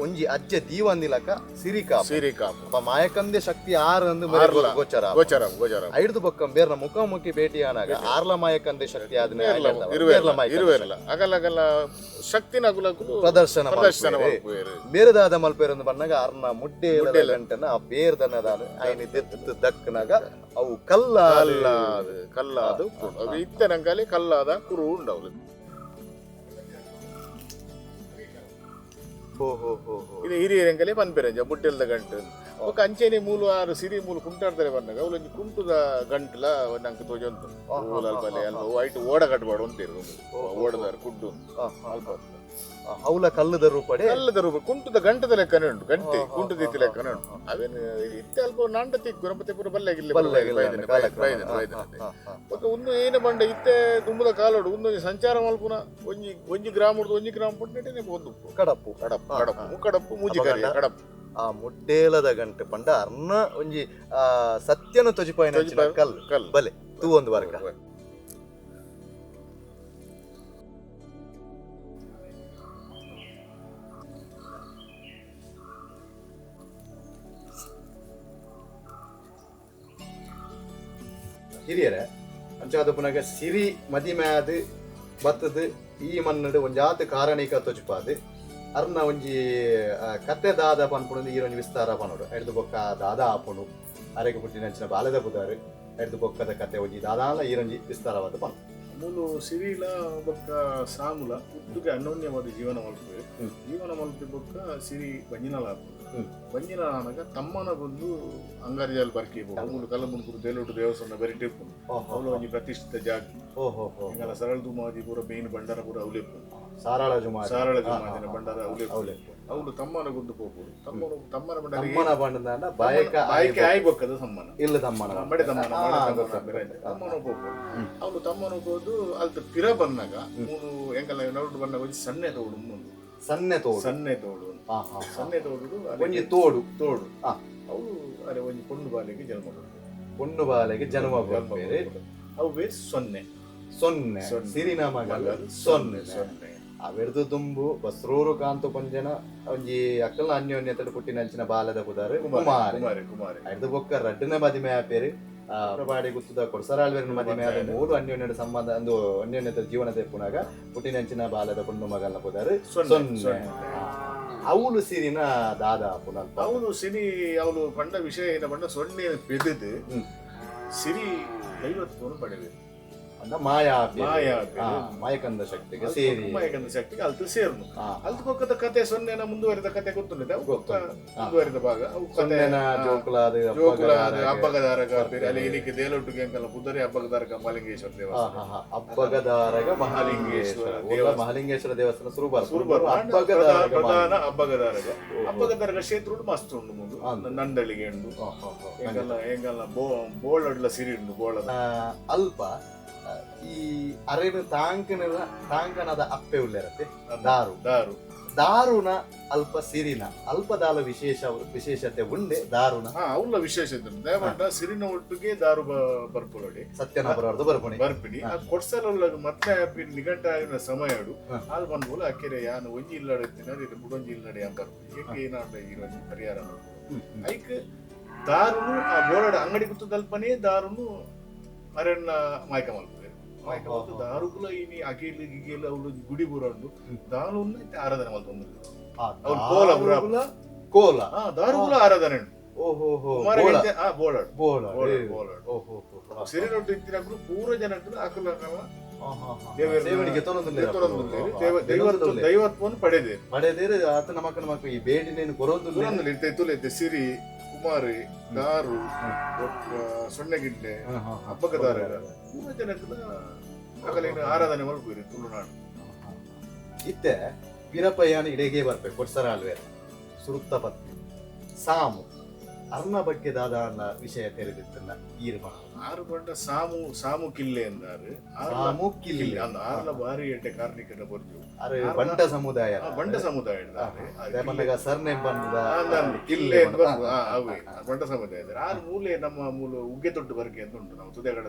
ಒಂಜಿ ಅಜ್ಜ ದೀವಂದಿಲಕ ಸಿರಿಕಾಪು ಸಿರಿಕಾಪು ಮಾಯಕಂದೆ ಶಕ್ತಿ ಆರ್ ಅಂದು ಗೋಚರ ಗೋಚರ ಗೋಚರ ಐದು ಬೊಕ್ಕ ಬೇರ್ನ ಮುಖಾಮುಖಿ ಭೇಟಿ ಆನಾಗ ಆರ್ಲ ಮಾಯಕಂದೆ ಶಕ್ತಿ ಆದ್ನೆ ಇರುವೆರ್ಲ ಅಗಲ ಅಗಲ ಶಕ್ತಿನ ಅಗುಲಕುಲು ಪ್ರದರ್ಶನ ಪ್ರದರ್ಶನ ಬೇರೆದಾದ ಮಲ್ಪೇರಂದು ಬನ್ನಾಗ ಅರ್ನ ಮುಡ್ಡೆ ಗಂಟನ ಆ ಬೇರ್ದನದಾದ ಐನಿ ದೆತ್ತು ದಕ್ಕನಾಗ ಅವು ಕಲ್ಲ ಕಲ್ಲಾದ ಅದು ಇತ್ತೆ ನಂಗಾಲಿ ಕಲ್ಲಾದ ಕುರು ಉಂಡವು. ಇದು ಹಿರಿಯರಂಗಲೇ ಪನ್ಪೆರಂಜ ಮುಡ್ಡೆಲ್ದ ಗಂಟು ಬೊಕ್ಕ ಅಂಚೆನೆ ಮೂಲು ಆರು ಸಿರಿ ಮೂಲು ಕುಂಟಾಡ್ತಾರೆ ಬಂದಾಗ ಅವಳು ಒಂಜಿ ಕುಂಟುದ ಗಂಟುಲ ನಂಗೆ ತೋಜೊಂತು ಮೂಲ ಅಲ್ಪ ಅಲ್ಪ ವೈಟ್ ಓಡ ಕಟ್ಬಾಡು ಅಂತೀರು ಓಡದಾರ ಕುಡ್ಡು ಅಲ್ಪ ಅವಲ ಕಲ್ಲದ ರೂಪಡೆ ಕಲ್ಲದ ರೂಪ ಕುಂಟುದ ಗಂಟದ ಲೆಕ್ಕನೇ ಉಂಟು ಗಂಟೆ ಕುಂಟುದ ಇತ್ತಿ ಲೆಕ್ಕನೇ ಉಂಟು ಅವೇನು ಇತ್ತೆ ಅಲ್ಪ ನಾಂಡ ತಿಕ್ಕು ನಮ್ಮ ಪೂರ ಬಲ್ಲೆ ಬೊಕ್ಕ ಒಂದು ಏನೇ ಬಂಡ ಇತ್ತೆ ದುಂಬುದ ಕಾಲೋಡು ಒಂದೊಂಜಿ ಸಂಚಾರ ಮಲ್ಪುನ ಒಂಜಿ ಒಂಜಿ ಗ್ರಾಮ ಒಂಜಿ ಗ್ರಾಮ ಪುಟ್ಟನೆ ಒಂದು ಕಡಪ್ಪು ಕಡಪ್ಪು ಕಡಪ್ಪು ಕಡಪ್ಪು ಮೂಜಿಕರಿ ಕಡಪ್ಪು ಆ ಮುಡ್ಡೇಲದ ಗಂಟೆ ಪಂಡ ಅರ್ನ ಒಂಜಿ ಸತ್ಯನ ತೊಜಿಪಾಯಿನ ಕಲ್ಲು ಕಲ್ಲು ಬಲೆ ತೂ ಒಂದು ವರ್ಗ ಹಿರಿಯರೇ ಅಂಚಾದ ಪುನಗ ಸಿರಿ ಮದಿಮ್ಯಾದ ಬತ್ತದು ಈ ಮಣ್ಣಡು ಒಂಜಾತ ಕಾರಣಿಕ ತೊಜುಪಾದು ಅರ್ನ ಒಂಜಿ ಕತೆ ದಾದ ಪನ್ಪುಣದು ಈ ಒಂಜಿ ವಿಸ್ತಾರ ಪನೋಡು ಎಡ್ದು ಬೊಕ್ಕ ದಾದ ಆಪುಣು ಅರೆಗೆ ಪುಟ್ಟಿನಂಚಿನ ಬಾಲದ ಬುದಾರು ಎಡ್ದು ಬೊಕ್ಕದ ಕತೆ ಒಂಜಿ ದಾದಾಲ ಈರೊಂಜಿ ವಿಸ್ತಾರವಾದ ಪನು ಮೂಲು ಸಿರಿಲ ಬೊಕ್ಕ ಸಾಮುಲ ಉದ್ದುಗೆ ಅನ್ಯೋನ್ಯವಾದ ಜೀವನ ಮಲ್ಪುವೆ ಜೀವನ ಮಲ್ಪಿ ಬೊಕ್ಕ ಸಿರಿ ಬಂಜಿನಲ ಆಪುಂಡು ಬಂಜಿನ ಆನಗ ತಮ್ಮನ ಬಂದು ಅಂಗಾರಿಜಾಲ್ ಬರ್ಕಿ ಮೂಲು ಕಲ್ಲಮುನ್ಕುರು ದೇಲೋಟು ದೇವಸ್ಥಾನ ಬರಿ ಇಪ್ಪುಂಡು ಅವಳು ಒಂಜಿ ಪ್ರತಿಷ್ಠಿತ ಜಾಗ ಎಂಗಲ ಸರಳ ದುಮಾದಿ ಪೂರ ಮೇನ್ ಭಂಡಾರ ಪೂರ ಅವಲೆಪ್ಪುಂಡು ಸಾರಳ ಜುಮಾದಿ ಸಾರಳ ಜುಮಾದಿನ ಭಂಡಾರ ಅವಲೆಪ್ಪುಂಡು ಅವಳು ತಮ್ಮನ ಗುಂದು ಪೋಪುಡು ತಮ್ಮನ ತಮ್ಮನ ಭಂಡಾರ ತಮ್ಮನ ಬಂಡದಾಂಡ ಬಾಯಕ ಬಾಯಕೆ ಆಯ್ಬೊಕ್ಕದ ತಮ್ಮನ ಇಲ್ಲ ತಮ್ಮನ ಮಡೆ ತಮ್ಮನ ತಮ್ಮನ ಪೋಪುಡು ಅವಳು ತಮ್ಮನ ಹೋದು ಅಲ್ತ ಪಿರ ಬಂದಾಗ ಮೂರು ಎಂಕಲ ನಡುಡು ಬಂದಾಗ ಒಂಜಿ ಸಣ್ಣೆ ತೋಡು ಮುಂದು ಸನ್ನೆ ತೋಡು ಸನ್ನೆ ತೋಡು ಸನ್ನೆ ತೋಡು ಒಂಜಿ ತೋಡು ತೋಡು ಅವು ಅರೆ ಒಂಜಿ ಪೊಣ್ಣು ಬಾಲೆಗೆ ಜನ್ಮ ಕೊಡ್ತಾರೆ ಪೊಣ್ಣು ಬಾಲೆಗೆ ಜನ್ಮ ಕೊಡ್ತಾರೆ ಅವು ಸೊನ್ನೆ ಸೊನ್ನೆ ಸಿರಿನ ಮಗ ಸೊನ್ನೆ ಸೊನ್ನೆ ಅವೆರ್ದು ದುಂಬು ಬಸ್ರೂರು ಕಾಂತು ಪಂಜನ ಒಂಜಿ ಅಕ್ಕಲ ಅನ್ಯೋನ್ಯತೆ ಪುಟ್ಟಿನಂಚಿನ ಬಾಲದ ಪುದಾರು ಕುಮಾರಿ ಕುಮಾರಿ ಅರ್ದು ಬೊಕ್ಕ ರಡ್ಡನ ಮದಿಮೆ ಆಪೇರು ಬಾಡಿ ಗುತ್ತದ ಕೊಡಸರಾಳ್ವೇರಿನ ಮದಿಮೆ ಆದ ಮೂರು ಅನ್ಯೋನ್ಯದ ಸಂಬಂಧ ಒಂದು ಅನ್ಯೋನ್ಯತೆ ಜೀವನ ತೆಪ್ಪುನಾಗ ಪುಟ್ಟಿನಂಚಿನ ಬಾಲದ ಪೊಣ್ಣು ಮಗಲ್ನ ಪುದಾರು ಸೊನ್ನೆ ಅವಳು ಸಿರಿನ ದಾದ ಪುನಲ್ಪ ಅವಳು ಸಿರಿ ಅವಳು ಪಂಡ ವಿಷಯ ಏನ ಪಂಡ ಸೊನ್ನೆ ಪೆದದು ಸಿರಿ ದೈವತ್ವವನ್ನು ಪಡೆದರು ಅಂದ ಮಾಯಾ ಮಾಯಾ ಮಾಯಕಂದ ಶಕ್ತಿಗೆ ಸೇರಿ ಮಾಯಕಂದ ಶಕ್ತಿಗೆ ಅಲ್ತು ಸೇರ್ನು ಅಲ್ತು ಪಕ್ಕದ ಕತೆ ಸೊನ್ನೆನ ಮುಂದುವರಿದ ಕತೆ ಗೊತ್ತುಂಟು ಮುಂದುವರಿದ ಭಾಗ ಅವು ಕತೆ ಜೋಕುಲಾದ ಜೋಕುಲಾದ ಅಬ್ಬಗದಾರಗ ಅಲ್ಲಿ ಇದಕ್ಕೆ ದೇಲೊಟ್ಟಿಗೆ ಅಂಕಲ್ಲ ಪುದರಿ ಅಬ್ಬಗದಾರಗ ಮಹಾಲಿಂಗೇಶ್ವರ ದೇವಸ್ಥಾನ ಅಬ್ಬಗದಾರಗ ಮಹಾಲಿಂಗೇಶ್ವರ ಮಹಾಲಿಂಗೇಶ್ವರ ದೇವಸ್ಥಾನ ಸುರುಬಾರ್ ಸುರುಬಾರ್ ಪ್ರಧಾನ ಅಬ್ಬಗದಾರಗ ಅಬ್ಬಗದಾರಗ ಕ್ಷೇತ್ರ ಉಂಟು ಮಸ್ತ್ ಉಂಟು ಮುಂದು ನಂದಳಿಗೆ ಉಂಟು ಎಂಗಲ್ಲ ಎಂಗಲ್ಲ ಬೋಳಡ್ಲ ಸಿರಿ ಉಂಟು ಬೋಳದ ಅಲ್ಪ ಈ ಅರೆನು ತಾಂಕನದ ತಾಂಕನದ ಅಪ್ಪೆ ಉಲ್ಲೇರತ್ತೆ ದಾರು ದಾರು ದಾರುಣ ಅಲ್ಪ ಸಿರಿನ ಅಲ್ಪದಾಲ ವಿಶೇಷ ವಿಶೇಷತೆ ಉಂಡೆ ದಾರುಣ. ಹಾ, ಅವಲ್ಲ ವಿಶೇಷ ಇತ್ತು. ದಯಮಂಟ ಸಿರಿನ ಒಟ್ಟಿಗೆ ದಾರು ಬರ್ಪುಲಡಿ. ಸತ್ಯನಾಪುರದ್ದು ಬರ್ಪುಣಿ. ಬರ್ಪಿನಿ. ಆ ಕೊಡ್ಸಲ ಮತ್ತೆ ನಿಘಂಟ ಆಗಿನ ಸಮಯಡು ಆಲ್ ಬಂದ್ಬೋಲ ಅಕ್ಕೆರೆ ಯಾನ್ ಒಂಜಿ ಇಲ್ಲಡೆ ಇತ್ತಿನ ಇದು ಬುಡೊಂಜಿ ಇಲ್ಲಡೆ ಯಾನ್ ಬರ್ಪುನಿ ಏಕೆ ಏನಾಂಡ ಈ ಒಂಜಿ ಪರಿಹಾರ ಮಲ್ಪುನು. ಐಕ್ ದಾರುನು ಆ ಬೋರ್ಡ್ ಅಂಗಡಿ ಕುತ್ತದಲ್ಪನೇ ದಾರುನು ಅರಣ್ಯ ಮಾಯಕ ಮಲ್ಪುವೆರ್. ಮಾಯಕ ಮಲ್ತು ದಾರುಗುಲ ಇನಿ ಅಗೇಲು ಗಿಗೇಲು ಅವ್ಲು ಗುಡಿ ಬೂರಂಡು ದಾರುನ್ನ ಇತ್ತೆ ಆರಾಧನೆ ಮಲ್ತೊಂದುಲ್ಲೆರ್. ಅವ್ಲು ಕೋಲ ಪೂರ. ದಾರುಗುಲ ಕೋಲ. ಹಾ, ದಾರುಗುಲ ಆರಾಧನೆ ಉಂಡು. ಓಹೋ ಹೋ. ಕುಮಾರ ಬೋಳ. ಆ, ಬೋಳಾಡು. ಬೋಳ. ಬೋಳಾಡು, ಬೋಳಾಡು. ಓಹೋ ಹೋ. ಸಿರಿನೊಟ್ಟು ಇತ್ತಿನಕುಲು ಪೂರ ಜನಕ್ಕುಲು ಅಕುಲು ಅಕಲ್ನ ದೇವೆರ್ನ ಸೇವಣಿಗೆ ತೊನೊಂದುಲ್ಲೆರ್. ದೆತ್ತೊನೊಂದುಲ್ಲೆರ್. ದೈವತ್ವವನ್ನು ಪಡೆದೇರ್. ಪಡೆದೇರ್. ಆತ ನಮಕ್ ನಮಕ್ ಈ ಬೇಡಿನೇನು ಕೊರೊಂದುಲ್ಲೆರ್. ಕೊರೊಂದುಲ್ಲೆರ್. ಇತ್ತೆ ತುಲೆ ಇತ್ತೆ ಸಿರಿ, ಕುಮಾರಿ, ದಾರು, ಬೊಕ್ಕ ಸೊನ್ನೆಗಿಡ್ಡೆ, ಅಬ್ಬಗದಾರಗ ಪೂರ ಜನಕ್ಕುಲ ಅಕಲೆನ ಆರಾಧನೆ ಮಲ್ಪುವೆರ್ ತುಳುನಾಡು. ಇತ್ತೆ ವೀರಪ್ಪಯ್ಯನ ಇಡೆಗೆ ಬರ್ಪೆ. ಕೊಡ್ಸರ ಅಲ್ವೇರ ಸುರುತ್ತ ಪತ್ನಿ ಸಾಮು ಅರ್ನ ಬಗ್ಗೆ ದಾದ ವಿಷಯ ತೆರೆದಿತ್ತಲ್ಲ ಈರ್ಮ. ಆರು ಬಂಡ ಸಾಮು, ಸಾಮು ಕಿಲ್ಲೆ ಎಂದಾರು. ಸಾಮು ಕಿಲ್ಲೆ. ಕಿಲ್ಲೆ ಅಂದ ಆರ್ಲ ಬಾರಿ ಎಡ್ಡೆ ಕಾರ್ಣಿಕನ ಬೊರ್ಜು. ಅರೆ ಬಂಟ ಸಮುದಾಯ. ಆ, ಬಂಟ ಸಮುದಾಯ. ದೇಪನ್ನಗ ಸರ್ನೇಮ್ ಬಂದದ ಕಿಲ್ಲೆ ಅಂತ ಬರ್ಪು. ಆ, ಅವೇ ಬಂಟ ಸಮುದಾಯ. ಆರು ಮೂಲೆ ನಮ್ಮ ಮೂಲ ಉಗ್ಗೆ ತೊಟ್ಟು ಬರ್ಕೆ ಅಂತ ಉಂಟು. ನಾವು ತುದೆಗಡ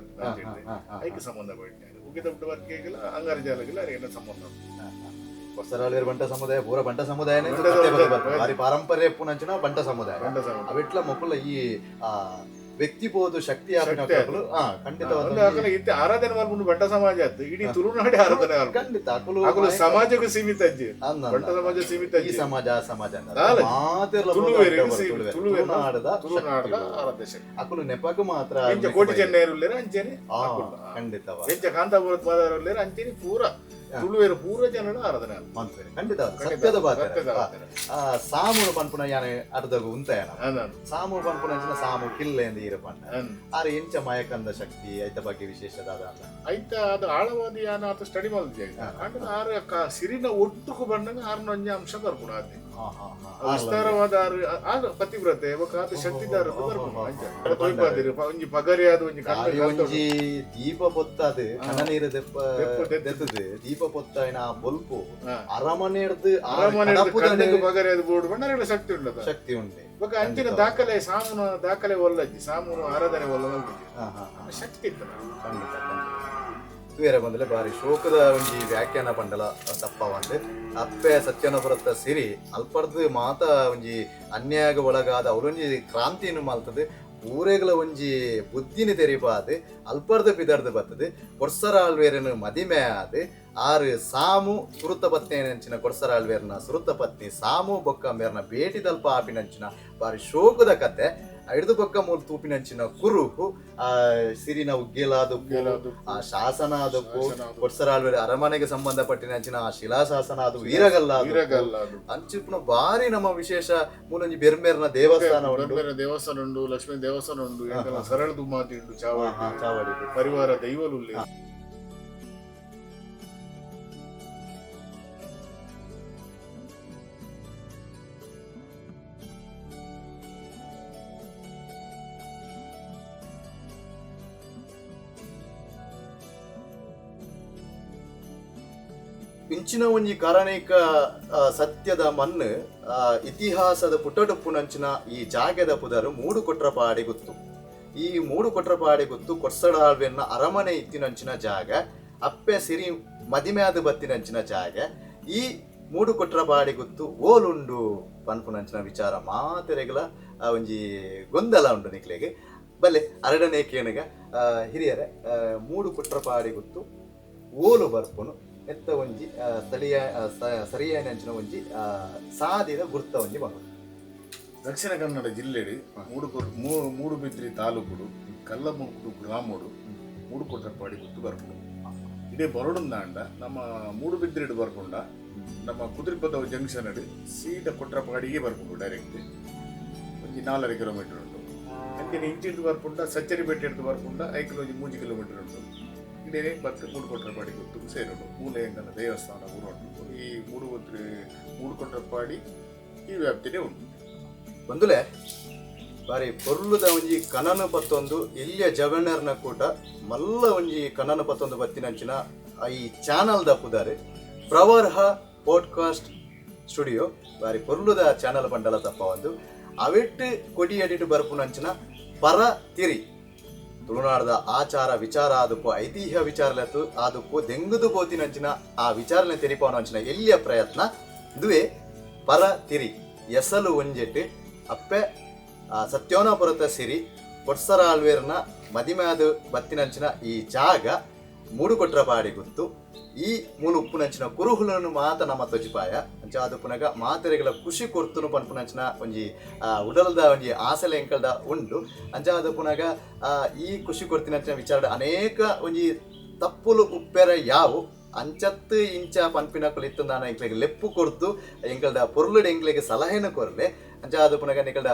ಐಕ್ಕೆ ಸಂಬಂಧ ಪಟ್ಟಿದ್ದಾರೆ. ಉಗ್ಗೆ ತೊಟ್ಟು ಬರ್ಕೆಗೆಲ್ಲ ಅಂಗಾರ ಜಾಲಗೆಲ್ಲ ಅರಿಗೆಲ್ಲ ಸಂಬಂಧ ಉಂಟು. ಕೊಡ್ಸರಾಳ್ವೇರ್ ಬಂಟ ಸಮುದಾಯ ಪೂರ ಬಂಟ ಸಮುದಾಯನೇ. ಬಂಟ ಕತೆ ಸಮುದಾಯ. ಬರ್ಪು. ಬಾರಿ ಪಾರಂಪರ್ಯ ಪುನಂಚಿನ ಬಂಟ ಸಮುದಾಯ. ಬಂಟ ಸಮುದಾಯ. ಅವೆಟ್ಲ ಮೊಕುಲ ಈ ವ್ಯಕ್ತಿ ಬೋದು ಶಕ್ತಿ ಆಪಿನ ಶಕ್ತಿ ಅಕುಲು. ಆ, ಖಂಡಿತವಾದ ಒಂದು ಅಕಲ ಇತ್ತೆ ಆರಾಧನೆ ಮಲ್ಪುಂಡು ಬಂಟ ಸಮಾಜ ಆತು. ಇಡೀ ತುಳುನಾಡೆ ಆರಾಧನೆ ಮಲ್ಪುಂಡು. ಖಂಡಿತ ಅಕುಲು ಅಕುಲು ಸಮಾಜಕ್ಕೂ ಸೀಮಿತ ಅಜ್ಜಿ. ಅಂದ, ಅಂದ. ಬಂಟ ಸಮಾಜ ಸೀಮಿತ ಈ ಅಜ್ಜಿ. ಸಮಾಜ ಆ ಸಮಾಜ ಅಂದ. ದಾಲ. ಮಾತೆರ್ಲ ತುಳುವೆರ್ ಬೋದ ಸೀಮಿತ. ತುಳುವೆರ್. ತುಳುವೆರ್ನ ತುಳುನಾಡದ ತುಳುನಾಡದ ಶಕ್ತಿಲು. ಆರಾಧ್ಯ ಶಕ್ತಿ. ಅಕುಲು ನೆಪಕ್ ಮಾತ್ರ ಎಂಚ ಕೋಟಿ ಚೆನ್ನೈರು ಉಲ್ಲೇರು ಅಂಚೆನೆ ಅಕುಲು. ಖಂಡಿತವ. ಎಂಚ ಕಾಂತಾಪುರದ ಮಾದಾರ ಉಲ್ಲೇರು ಅಂಚೆನೆ ಪೂರ ತುಳುವೆರ್ ಪೂರ ಜನರ ಆರಾಧನೆ ಅಲ್ಲ. ಮನ್ಪುವೆರ್. ಖಂಡಿತ ಖಂಡಿತ. ಸತ್ಯದ ಬಾತೆ. ಸತ್ಯದ ಬಾತೆ. ಸಾಮುನು ಪನ್ಪುನ ಯಾನೆ ಅರ್ಧಗು ಉಂತಾಯನ. ಅಂದ. ಸಾಮು ಪನ್ಪುನ ಅಂಚಿನ ಸಾಮು ಕಿಲ್ಲೆ ಎಂದು ಈರ ಪಂಡ. ಅಂದ. ಆರೆ ಎಂಚ ಮಯಕಂದ ಶಕ್ತಿ ಐತ ಬಗ್ಗೆ ವಿಶೇಷ ದಾದ ಅಂದ. ಐತ ಅದು ಆಳವಾದ ಯಾನ ಆತ ಸ್ಟಡಿ ಮಲ್ದಿದೆ. ಅಂಡ ಆರು ಸಿರಿನ ಒಟ್ಟುಕು ಬಂದಾಗ ಆರ್ನ ಒಂಜಿ ಅಂಶ ಬರ್ಪುಂಡು ಆತೆ. ಹಾ, ಹಾ, ಹಾ. ಆ ವಿಸ್ತಾರವಾದ ಆರು ಆರು ಪತಿವ್ರತೆ ಬೊಕ್ಕ ಆತ ಶಕ್ತಿದಾರ ಬರ್ಪುಂಡು. ಅಂಚ ತೋಯ್ಪಾದಿರು ಒಂಜಿ ಪಗರಿ ಆದ ಒಂಜಿ ಕಣ್ಣು ಆರಿ ಒಂಜಿ ದೀಪ ಪೊತ್ತಾದ್ ಕಣ್ಣನೀರು ದೆಪ್ಪ ದೆಪ್ಪು ದೆತ್ತುದು. ದೆತ್ತದು ದೀಪ ಪೊತ್ತಾಯಿನ ಆ ಬೊಲ್ಪು ಹಾ. ಅರಮನೆಡ್ದು ಆ ಅರಮನೆ ಕಡಪುದನೆ ಕಣ್ಣಿಗೆ ಪಗರಿ ಅದು ಬೋರ್ಡ್ ಬಂಡ ಶಕ್ತಿ ಉಂಟು ಅದ. ಶಕ್ತಿ ಉಂಟೆ. ಬೊಕ್ಕ ಅಂಚಿನ ದಾಖಲೆ ಸಾಮುನ ದಾಖಲೆ ಒಲ್ಲಜ್ಜಿ ಸಾಮುನ ಆರಾಧನೆ ಒಲ್ಲ ಮಲ್ಪುಜಿ. ಹಾ, ಹಾ, ಹಾ. ಶಕ್ತಿ ಇತ್ತು ನಾವು. ಖಂಡಿತ ಖಂಡಿತ. ತೂಯೆರೆ ಬಂದಲೆ ಬಾರಿ ಶೋಕದ ಒಂಜಿ ವ್ಯಾಖ್ಯಾನ ಪಂಡಲ ತಪ್ಪವಂದು. ಅಪ್ಪೆ ಸತ್ಯನಪುರತ್ತ ಸಿರಿ ಅಲ್ಪರ್ದು ಮಾತ ಒಂಜಿ ಅನ್ಯಾಯ ಒಳಗಾದ ಅವರೊಂಜಿ ಕ್ರಾಂತಿಯನ್ನು ಮಲ್ತದೆ. ಪೂರೆಗಳ ಒಂಜಿ ಬುದ್ಧಿನ ತೆರಿಪಾದ್ ಅಲ್ಪರ್ದು ಪಿದರ್ದು ಬರ್ತದೆ. ಕೊಡ್ಸರಾಳ್ವೇರನು ಮದಿಮೆ ಆದ್ ಆರು ಸಾಮು ಸುರುತ ಪತ್ನಿ ನಂಚಿನ ಕೊಡ್ಸರಾಳ್ವೇರ್ನ ಸುರುತ ಪತ್ನಿ ಸಾಮು ಬೊಕ್ಕ ಮೇರ್ನ ಭೇಟಿದಲ್ಪ ಆಪಿನಂಚಿನ ಬಾರಿ ಶೋಕದ ಕತೆ. ಐಡ್ದು ಬೊಕ್ಕ ಮೂಲ ತೂಪಿನಂಚಿನ ಕುರುಹು ಆ ಸಿರಿನ ಉಗ್ಗೇಲಾದಕ್ಕು, ಆ ಶಾಸನ ಅದಕ್ಕೂ, ಕೊಡ್ಸರಾಳ್ವೇರ ಅರಮನೆಗೆ ಸಂಬಂಧಪಟ್ಟಿನಂಚಿನ ಆ ಶಿಲಾಶಾಸನ ಅದು ವೀರಗಲ್ಲ ವೀರಗಲ್ಲ ಅದು. ಅಂಚಿಪ್ಪುನ ಬಾರಿ ನಮ್ಮ ವಿಶೇಷ ಮೂಲೊಂಜಿ ಬೆರ್ಮೇರ್ನ ದೇವಸ್ಥಾನ ಉಂಟು. ಬೆರ್ಮೇರ ದೇವಸ್ಥಾನ ಉಂಡು, ಲಕ್ಷ್ಮೀ ದೇವಸ್ಥಾನ ಉಂಡು, ಎಂಕಲ್ನ ಸರಳ ದುಮಾತಿ ಉಂಡು ಚಾವಡಿ. ಚಾವಡಿ. ಪರಿವಾರ ದೈವಲು ಉಲ್ಲೆರ್. ಇಂಚಿನ ಒಂಜಿ ಕಾರಣಿಕ ಸತ್ಯದ ಮಣ್ಣು ಇತಿಹಾಸದ ಪುಟಡುಪ್ಪುನಂಚಿನ ಈ ಜಾಗದ ಪುದರು ಮೂಡು ಕೊಟ್ರಪಾಡಿ ಗುತ್ತು. ಈ ಮೂಡು ಕೊಟ್ರಪಾಡಿ ಗುತ್ತು ಕೊಡ್ಸಡಾಳ್ವೆನ್ನ ಅರಮನೆ ಇತ್ತಿನಂಚಿನ ಜಾಗ, ಅಪ್ಪೆ ಸಿರಿ ಮದಿಮ್ಯಾದ ಬತ್ತಿನಂಚಿನ ಜಾಗ. ಈ ಮೂಡು ಕೊಟ್ರಪಾಡಿ ಗುತ್ತು ಓಲುಂಡು ಪನ್ಪುನಂಚಿನ ವಿಚಾರ ಮಾತೆರೆಗಳ ಒಂಜಿ ಗೊಂದಲ ಉಂಡು ನಿಕ್ಲೆಗ್. ಬಲ್ಲೆ ಅರಡನೇ ಕೇಣಗ ಹಿರಿಯರೆ, ಮೂಡು ಕೊಟ್ರಪಾಡಿ ಗುತ್ತು ಓಲು ಬರ್ಪುನು ಎತ್ತ ಒಂಜಿ ಸ್ಥಳೀಯ ಸರಿಯಾದ ಅಂಚಿನ ಒಂಜಿ ಸಾದಿದ ಗುರ್ತ ಒಂಜಿ ಬಂದು. ದಕ್ಷಿಣ ಕನ್ನಡ ಜಿಲ್ಲೆಡ್ ಮೂಡುಬಿದ್ರಿ ತಾಲೂಕುಡು ಕಲ್ಲಮುಂಕುಡು ಗ್ರಾಮಡು ಮೂಡುಕೊಟ್ರಪಾಡಿ ಗುತ್ತು ಬರ್ಪುಂಡು. ಇಡೀ ಬರೋಡುಂದಾಂಡ ನಮ್ಮ ಮೂಡುಬಿದ್ರಿಡ್ ಬರ್ಪುಂಡ ನಮ್ಮ ಕುದುರೆಪದವು ಜಂಕ್ಷನ್ ಸೀದಾ ಕೊಟ್ರಪಾಡಿಗೆ ಬರ್ಪುಂಡು ಡೈರೆಕ್ಟ್ ಒಂಜಿ 4.5 ಕಿಲೋಮೀಟರ್ ಉಂಟು. ಅಂಚನೆ ಇಂಚಿಡ್ದು ಬರ್ಪುಂಡ ಸಚ್ಚರಿಪೇಟೆ ಹಿಡ್ದು ಬರ್ಪುಂಡ ಐಕ್ಲು ಒಂಜಿ 3 ಕಿಲೋಮೀಟರ್ ಉಂಟು. ಇಡೇ ಬತ್ತು ಮೂಡುಕೊಟ್ರಪಾಡಿ ಗುತ್ತು ಸೇರುಂಡು. ಮೂಲೆಯಂಗನ ದೇವಸ್ಥಾನ ಊರು ಉಂಟು. ಈ ಮೂಡುಕೊಟ್ರಪಾಡಿ ಈ ವ್ಯಾಪ್ತಿನೇ ಉಂಟು. ಬಂದುಲೆ ಬಾರಿ ಪೊರ್ಲುದ ಒಂಜಿ ಕನನ ಪತ್ತೊಂದು ಎಲ್ಲಿಯ ಜವನರ್ನ ಕೂಟ ಮಲ್ಲ ಒಂಜಿ ಕನನ ಪತ್ತೊಂದು ಬತ್ತಿನಂಚಿನ ಈ ಚಾನಲ್ ದ ಪುದಾರೆ ಪ್ರವರ್ಹ ಪಾಡ್ಕಾಸ್ಟ್ ಸ್ಟುಡಿಯೋ ಬಾರಿ ಪೊರ್ಲುದ ಚಾನಲ್ ಪಂಡಲ ತಪ್ಪವಂದು ಅವೆಟ್ಟು ಕೊಡಿ ಅಡಿಟ್ ಬರ್ಪುನಂಚಿನ ಪರ ತಿರಿ ತುಳುನಾಡದ ಆಚಾರ ವಿಚಾರ ಆದುಪ್ಪು ಐತಿಹ್ಯ ವಿಚಾರಲತ್ತು ಆದುಪ್ಪು ದೆಂಗುದು ಪೋತಿನಂಚಿನ ಆ ವಿಚಾರನೆ ತೆರಿಪಾವನಂಚಿನ ಎಲ್ಲಿಯ ಪ್ರಯತ್ನ ಇದುವೇ ಪರ ತಿರಿ ಎಸಲು ಒಂಜೆಟ್ ಅಪ್ಪೆ ಸತ್ಯೋನಪುರತ ಸಿರಿ ಕೊಟ್ಸರ ಆಳ್ವೇರ್ನ ಮದಿಮಾದು ಬತ್ತಿನಂಚಿನ ಈ ಜಾಗ ಮೂಡುಕೊಟ್ರಪಾಡಿ ಗೊತ್ತು. ಈ ಮೂಲು ಉಪ್ಪುನಂಚಿನ ಕುರುಹುలను ಮಾತ ನಮ್ಮ ತೊಜಿಪಾಯ ಅಂಚ ಅದು ಪುನಗ ಮಾತೆರೆಗಳ ಖುಷಿ ಕೊರ್ತುನು ಪನ್ಪುನಂಚಿನ ಒಂಜಿ ಉಡಲ್ದ ಒಂಜಿ ಆಸಲೆ ಎಂಕಲ್ದ ಉಂಡು. ಅಂಚ ಅದು ಪುನಗ ಈ ಖುಷಿ ಕೊರ್ತಿನಂಚಿನ ವಿಚಾರ ಅನೇಕ ಒಂಜಿ ತಪ್ಪುಲು ಉಪ್ಪೆರ ಯಾವು ಅಂಚತ್ತು ಇಂಚ ಪನ್ಪಿನಕುಲು ಇತ್ತುಂದಾನ ಎಂಕ್ಲೆಗ್ ಲೆಪ್ಪು ಕೊರ್ದು ಎಂಕಲ್ದ ಪೊರ್ಲುಡು ಎಂಕ್ಲೆಗ್ ಸಲಹೆನ ಕೊರ್ಲೆ. ಅಂಚ ಅದು ಪುನಗ ನಿಕಲ್ದ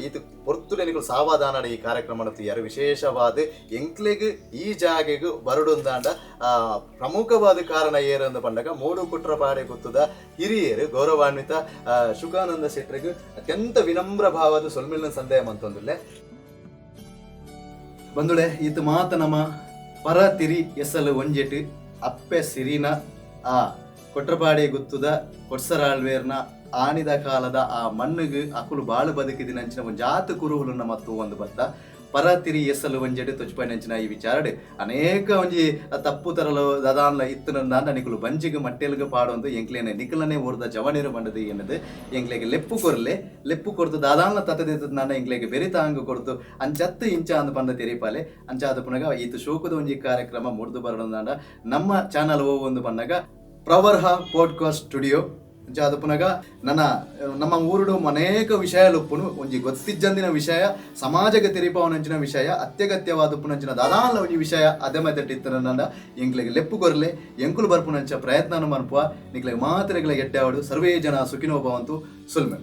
ಈತ ಪೊರ್ತುಡು ನಿಕುಲು ಸಾವಧಾನಡ ಈ ಕಾರ್ಯಕ್ರಮ ಯಾರು ವಿಶೇಷವಾದ ಎಂಕ್ಲೆಗ್ ಈ ಜಾಗೆಗ್ ಬರಡುಂದಾಂಡ ಪ್ರಮುಖವಾದ ಕಾರಣ ಏರಂದು ಪಂಡಗ ಮೂಡು ಕುಟ್ರಪಾಡೆ ಗೊತ್ತದ ಹಿರಿಯರು ಗೌರವಾನ್ವಿತ ಶುಕಾನಂದ ಶೆಟ್ಟರಿಗೆ ಅತ್ಯಂತ ವಿನಮ್ರ ಭಾವದ ಸೊಲ್ಮಿಲ್ನ ಸಂದೇಹ ಮಂತೊಂದುಲ್ಲೆ. ಬಂದುಳೆ ಈತ ಮಾತ ನಮ್ಮ ಪರ ತಿರಿ ಎಸಲು ಒಂಜೆಟ್ ಅಪ್ಪೆ ಸಿರಿನ ಆ ಕೊಟ್ರಪಾಡೆ ಗುತ್ತುದ ಕೊಡ್ಸರಾಳ್ವೇರ್ನ ಆಣಿದ ಕಾಲದ ಆ ಮಣ್ಣಿಗೆ ಅಕುಲು ಬಾಳು ಬದುಕಿದಿನಂಚಿನ ಒಂಜಾತ ಕುರುಹುಲನ್ನ ಮತ್ತು ಒಂದು ಬತ್ತ ಪರ ತಿರಿ ಎಸಲು ಒಂಜೆಟ್ ತೊಚ್ಪೈನಂಚಿನ ಈ ವಿಚಾರಡ್ ಅನೇಕ ಒಂಜಿ ತಪ್ಪು ತರಲು ದದಾನ್ಲ ಇತ್ತುನಂದಾಂಡ ನಿಕುಲು ಬಂಜಿಗೆ ಮಟ್ಟೆಲ್ಗೆ ಪಾಡೊಂದು ಎಂಕ್ಲೇನೆ ನಿಕಲನೆ ಊರ್ದ ಜವನಿರು ಬಂಡದು ಎನ್ನದು ಎಂಕ್ಲೆಗೆ ಲೆಪ್ಪು ಕೊರ್ಲೆ ಲೆಪ್ಪು ಕೊರ್ದು ದಾದಾನ್ಲ ತತ್ತದಿತ್ತನಾಂಡ ಎಂಕ್ಲೆಗೆ ಬೆರಿತಾಂಗು ಕೊರ್ದು ಅಂಚತ್ತು ಇಂಚ ಅಂದ್ ಪಂಡ ತೆರಿಪಾಲೆ. ಅಂಚಾದ ಪುನಗ ಈತ ಶೋಕದ ಒಂಜಿ ಕಾರ್ಯಕ್ರಮ ಮುರ್ದು ಬರಡೊಂದಾಂಡ ನಮ್ಮ ಚಾನಲ್ ಒಂದು ಪನ್ನಗ ಪ್ರವರ್ಹ ಪಾಡ್ಕಾಸ್ಟ್ ಸ್ಟುಡಿಯೋ. ಅಂಚಾದ ಪುನಗ ನನ್ನ ನಮ್ಮ ಊರುಡು ಅನೇಕ ವಿಷಯಲುಪ್ಪುನು ಒಂಜಿ ಗೊತ್ತಿಜ್ಜಂದಿನ ವಿಷಯ ಸಮಾಜಕ್ಕೆ ತೆರಿಪಾವನಂಚಿನ ವಿಷಯ ಅತ್ಯಗತ್ಯವಾದ ಪುನಂಚಿನ ದಾದಾನ್ಲ ಒಂಜಿ ವಿಷಯ ಅದೇ ಮೆತ್ತಟ್ಟಿತ್ತನಂಡ ಎಂಕ್ಲೆಗೆ ಲೆಪ್ಪು ಕೊರ್ಲೆ ಎಂಕುಲು ಬರ್ಪುನಂಚ ಪ್ರಯತ್ನ ಮನ್ಪುವ. ನಿಕ್ಲೆಗೆ ಮಾತ್ರೆಗಳ ಎಡ್ಡಾವಡು. ಸರ್ವೇ ಜನ ಸುಖಿನೋ ಭವಂತು. ಸುಲ್ಮೆ.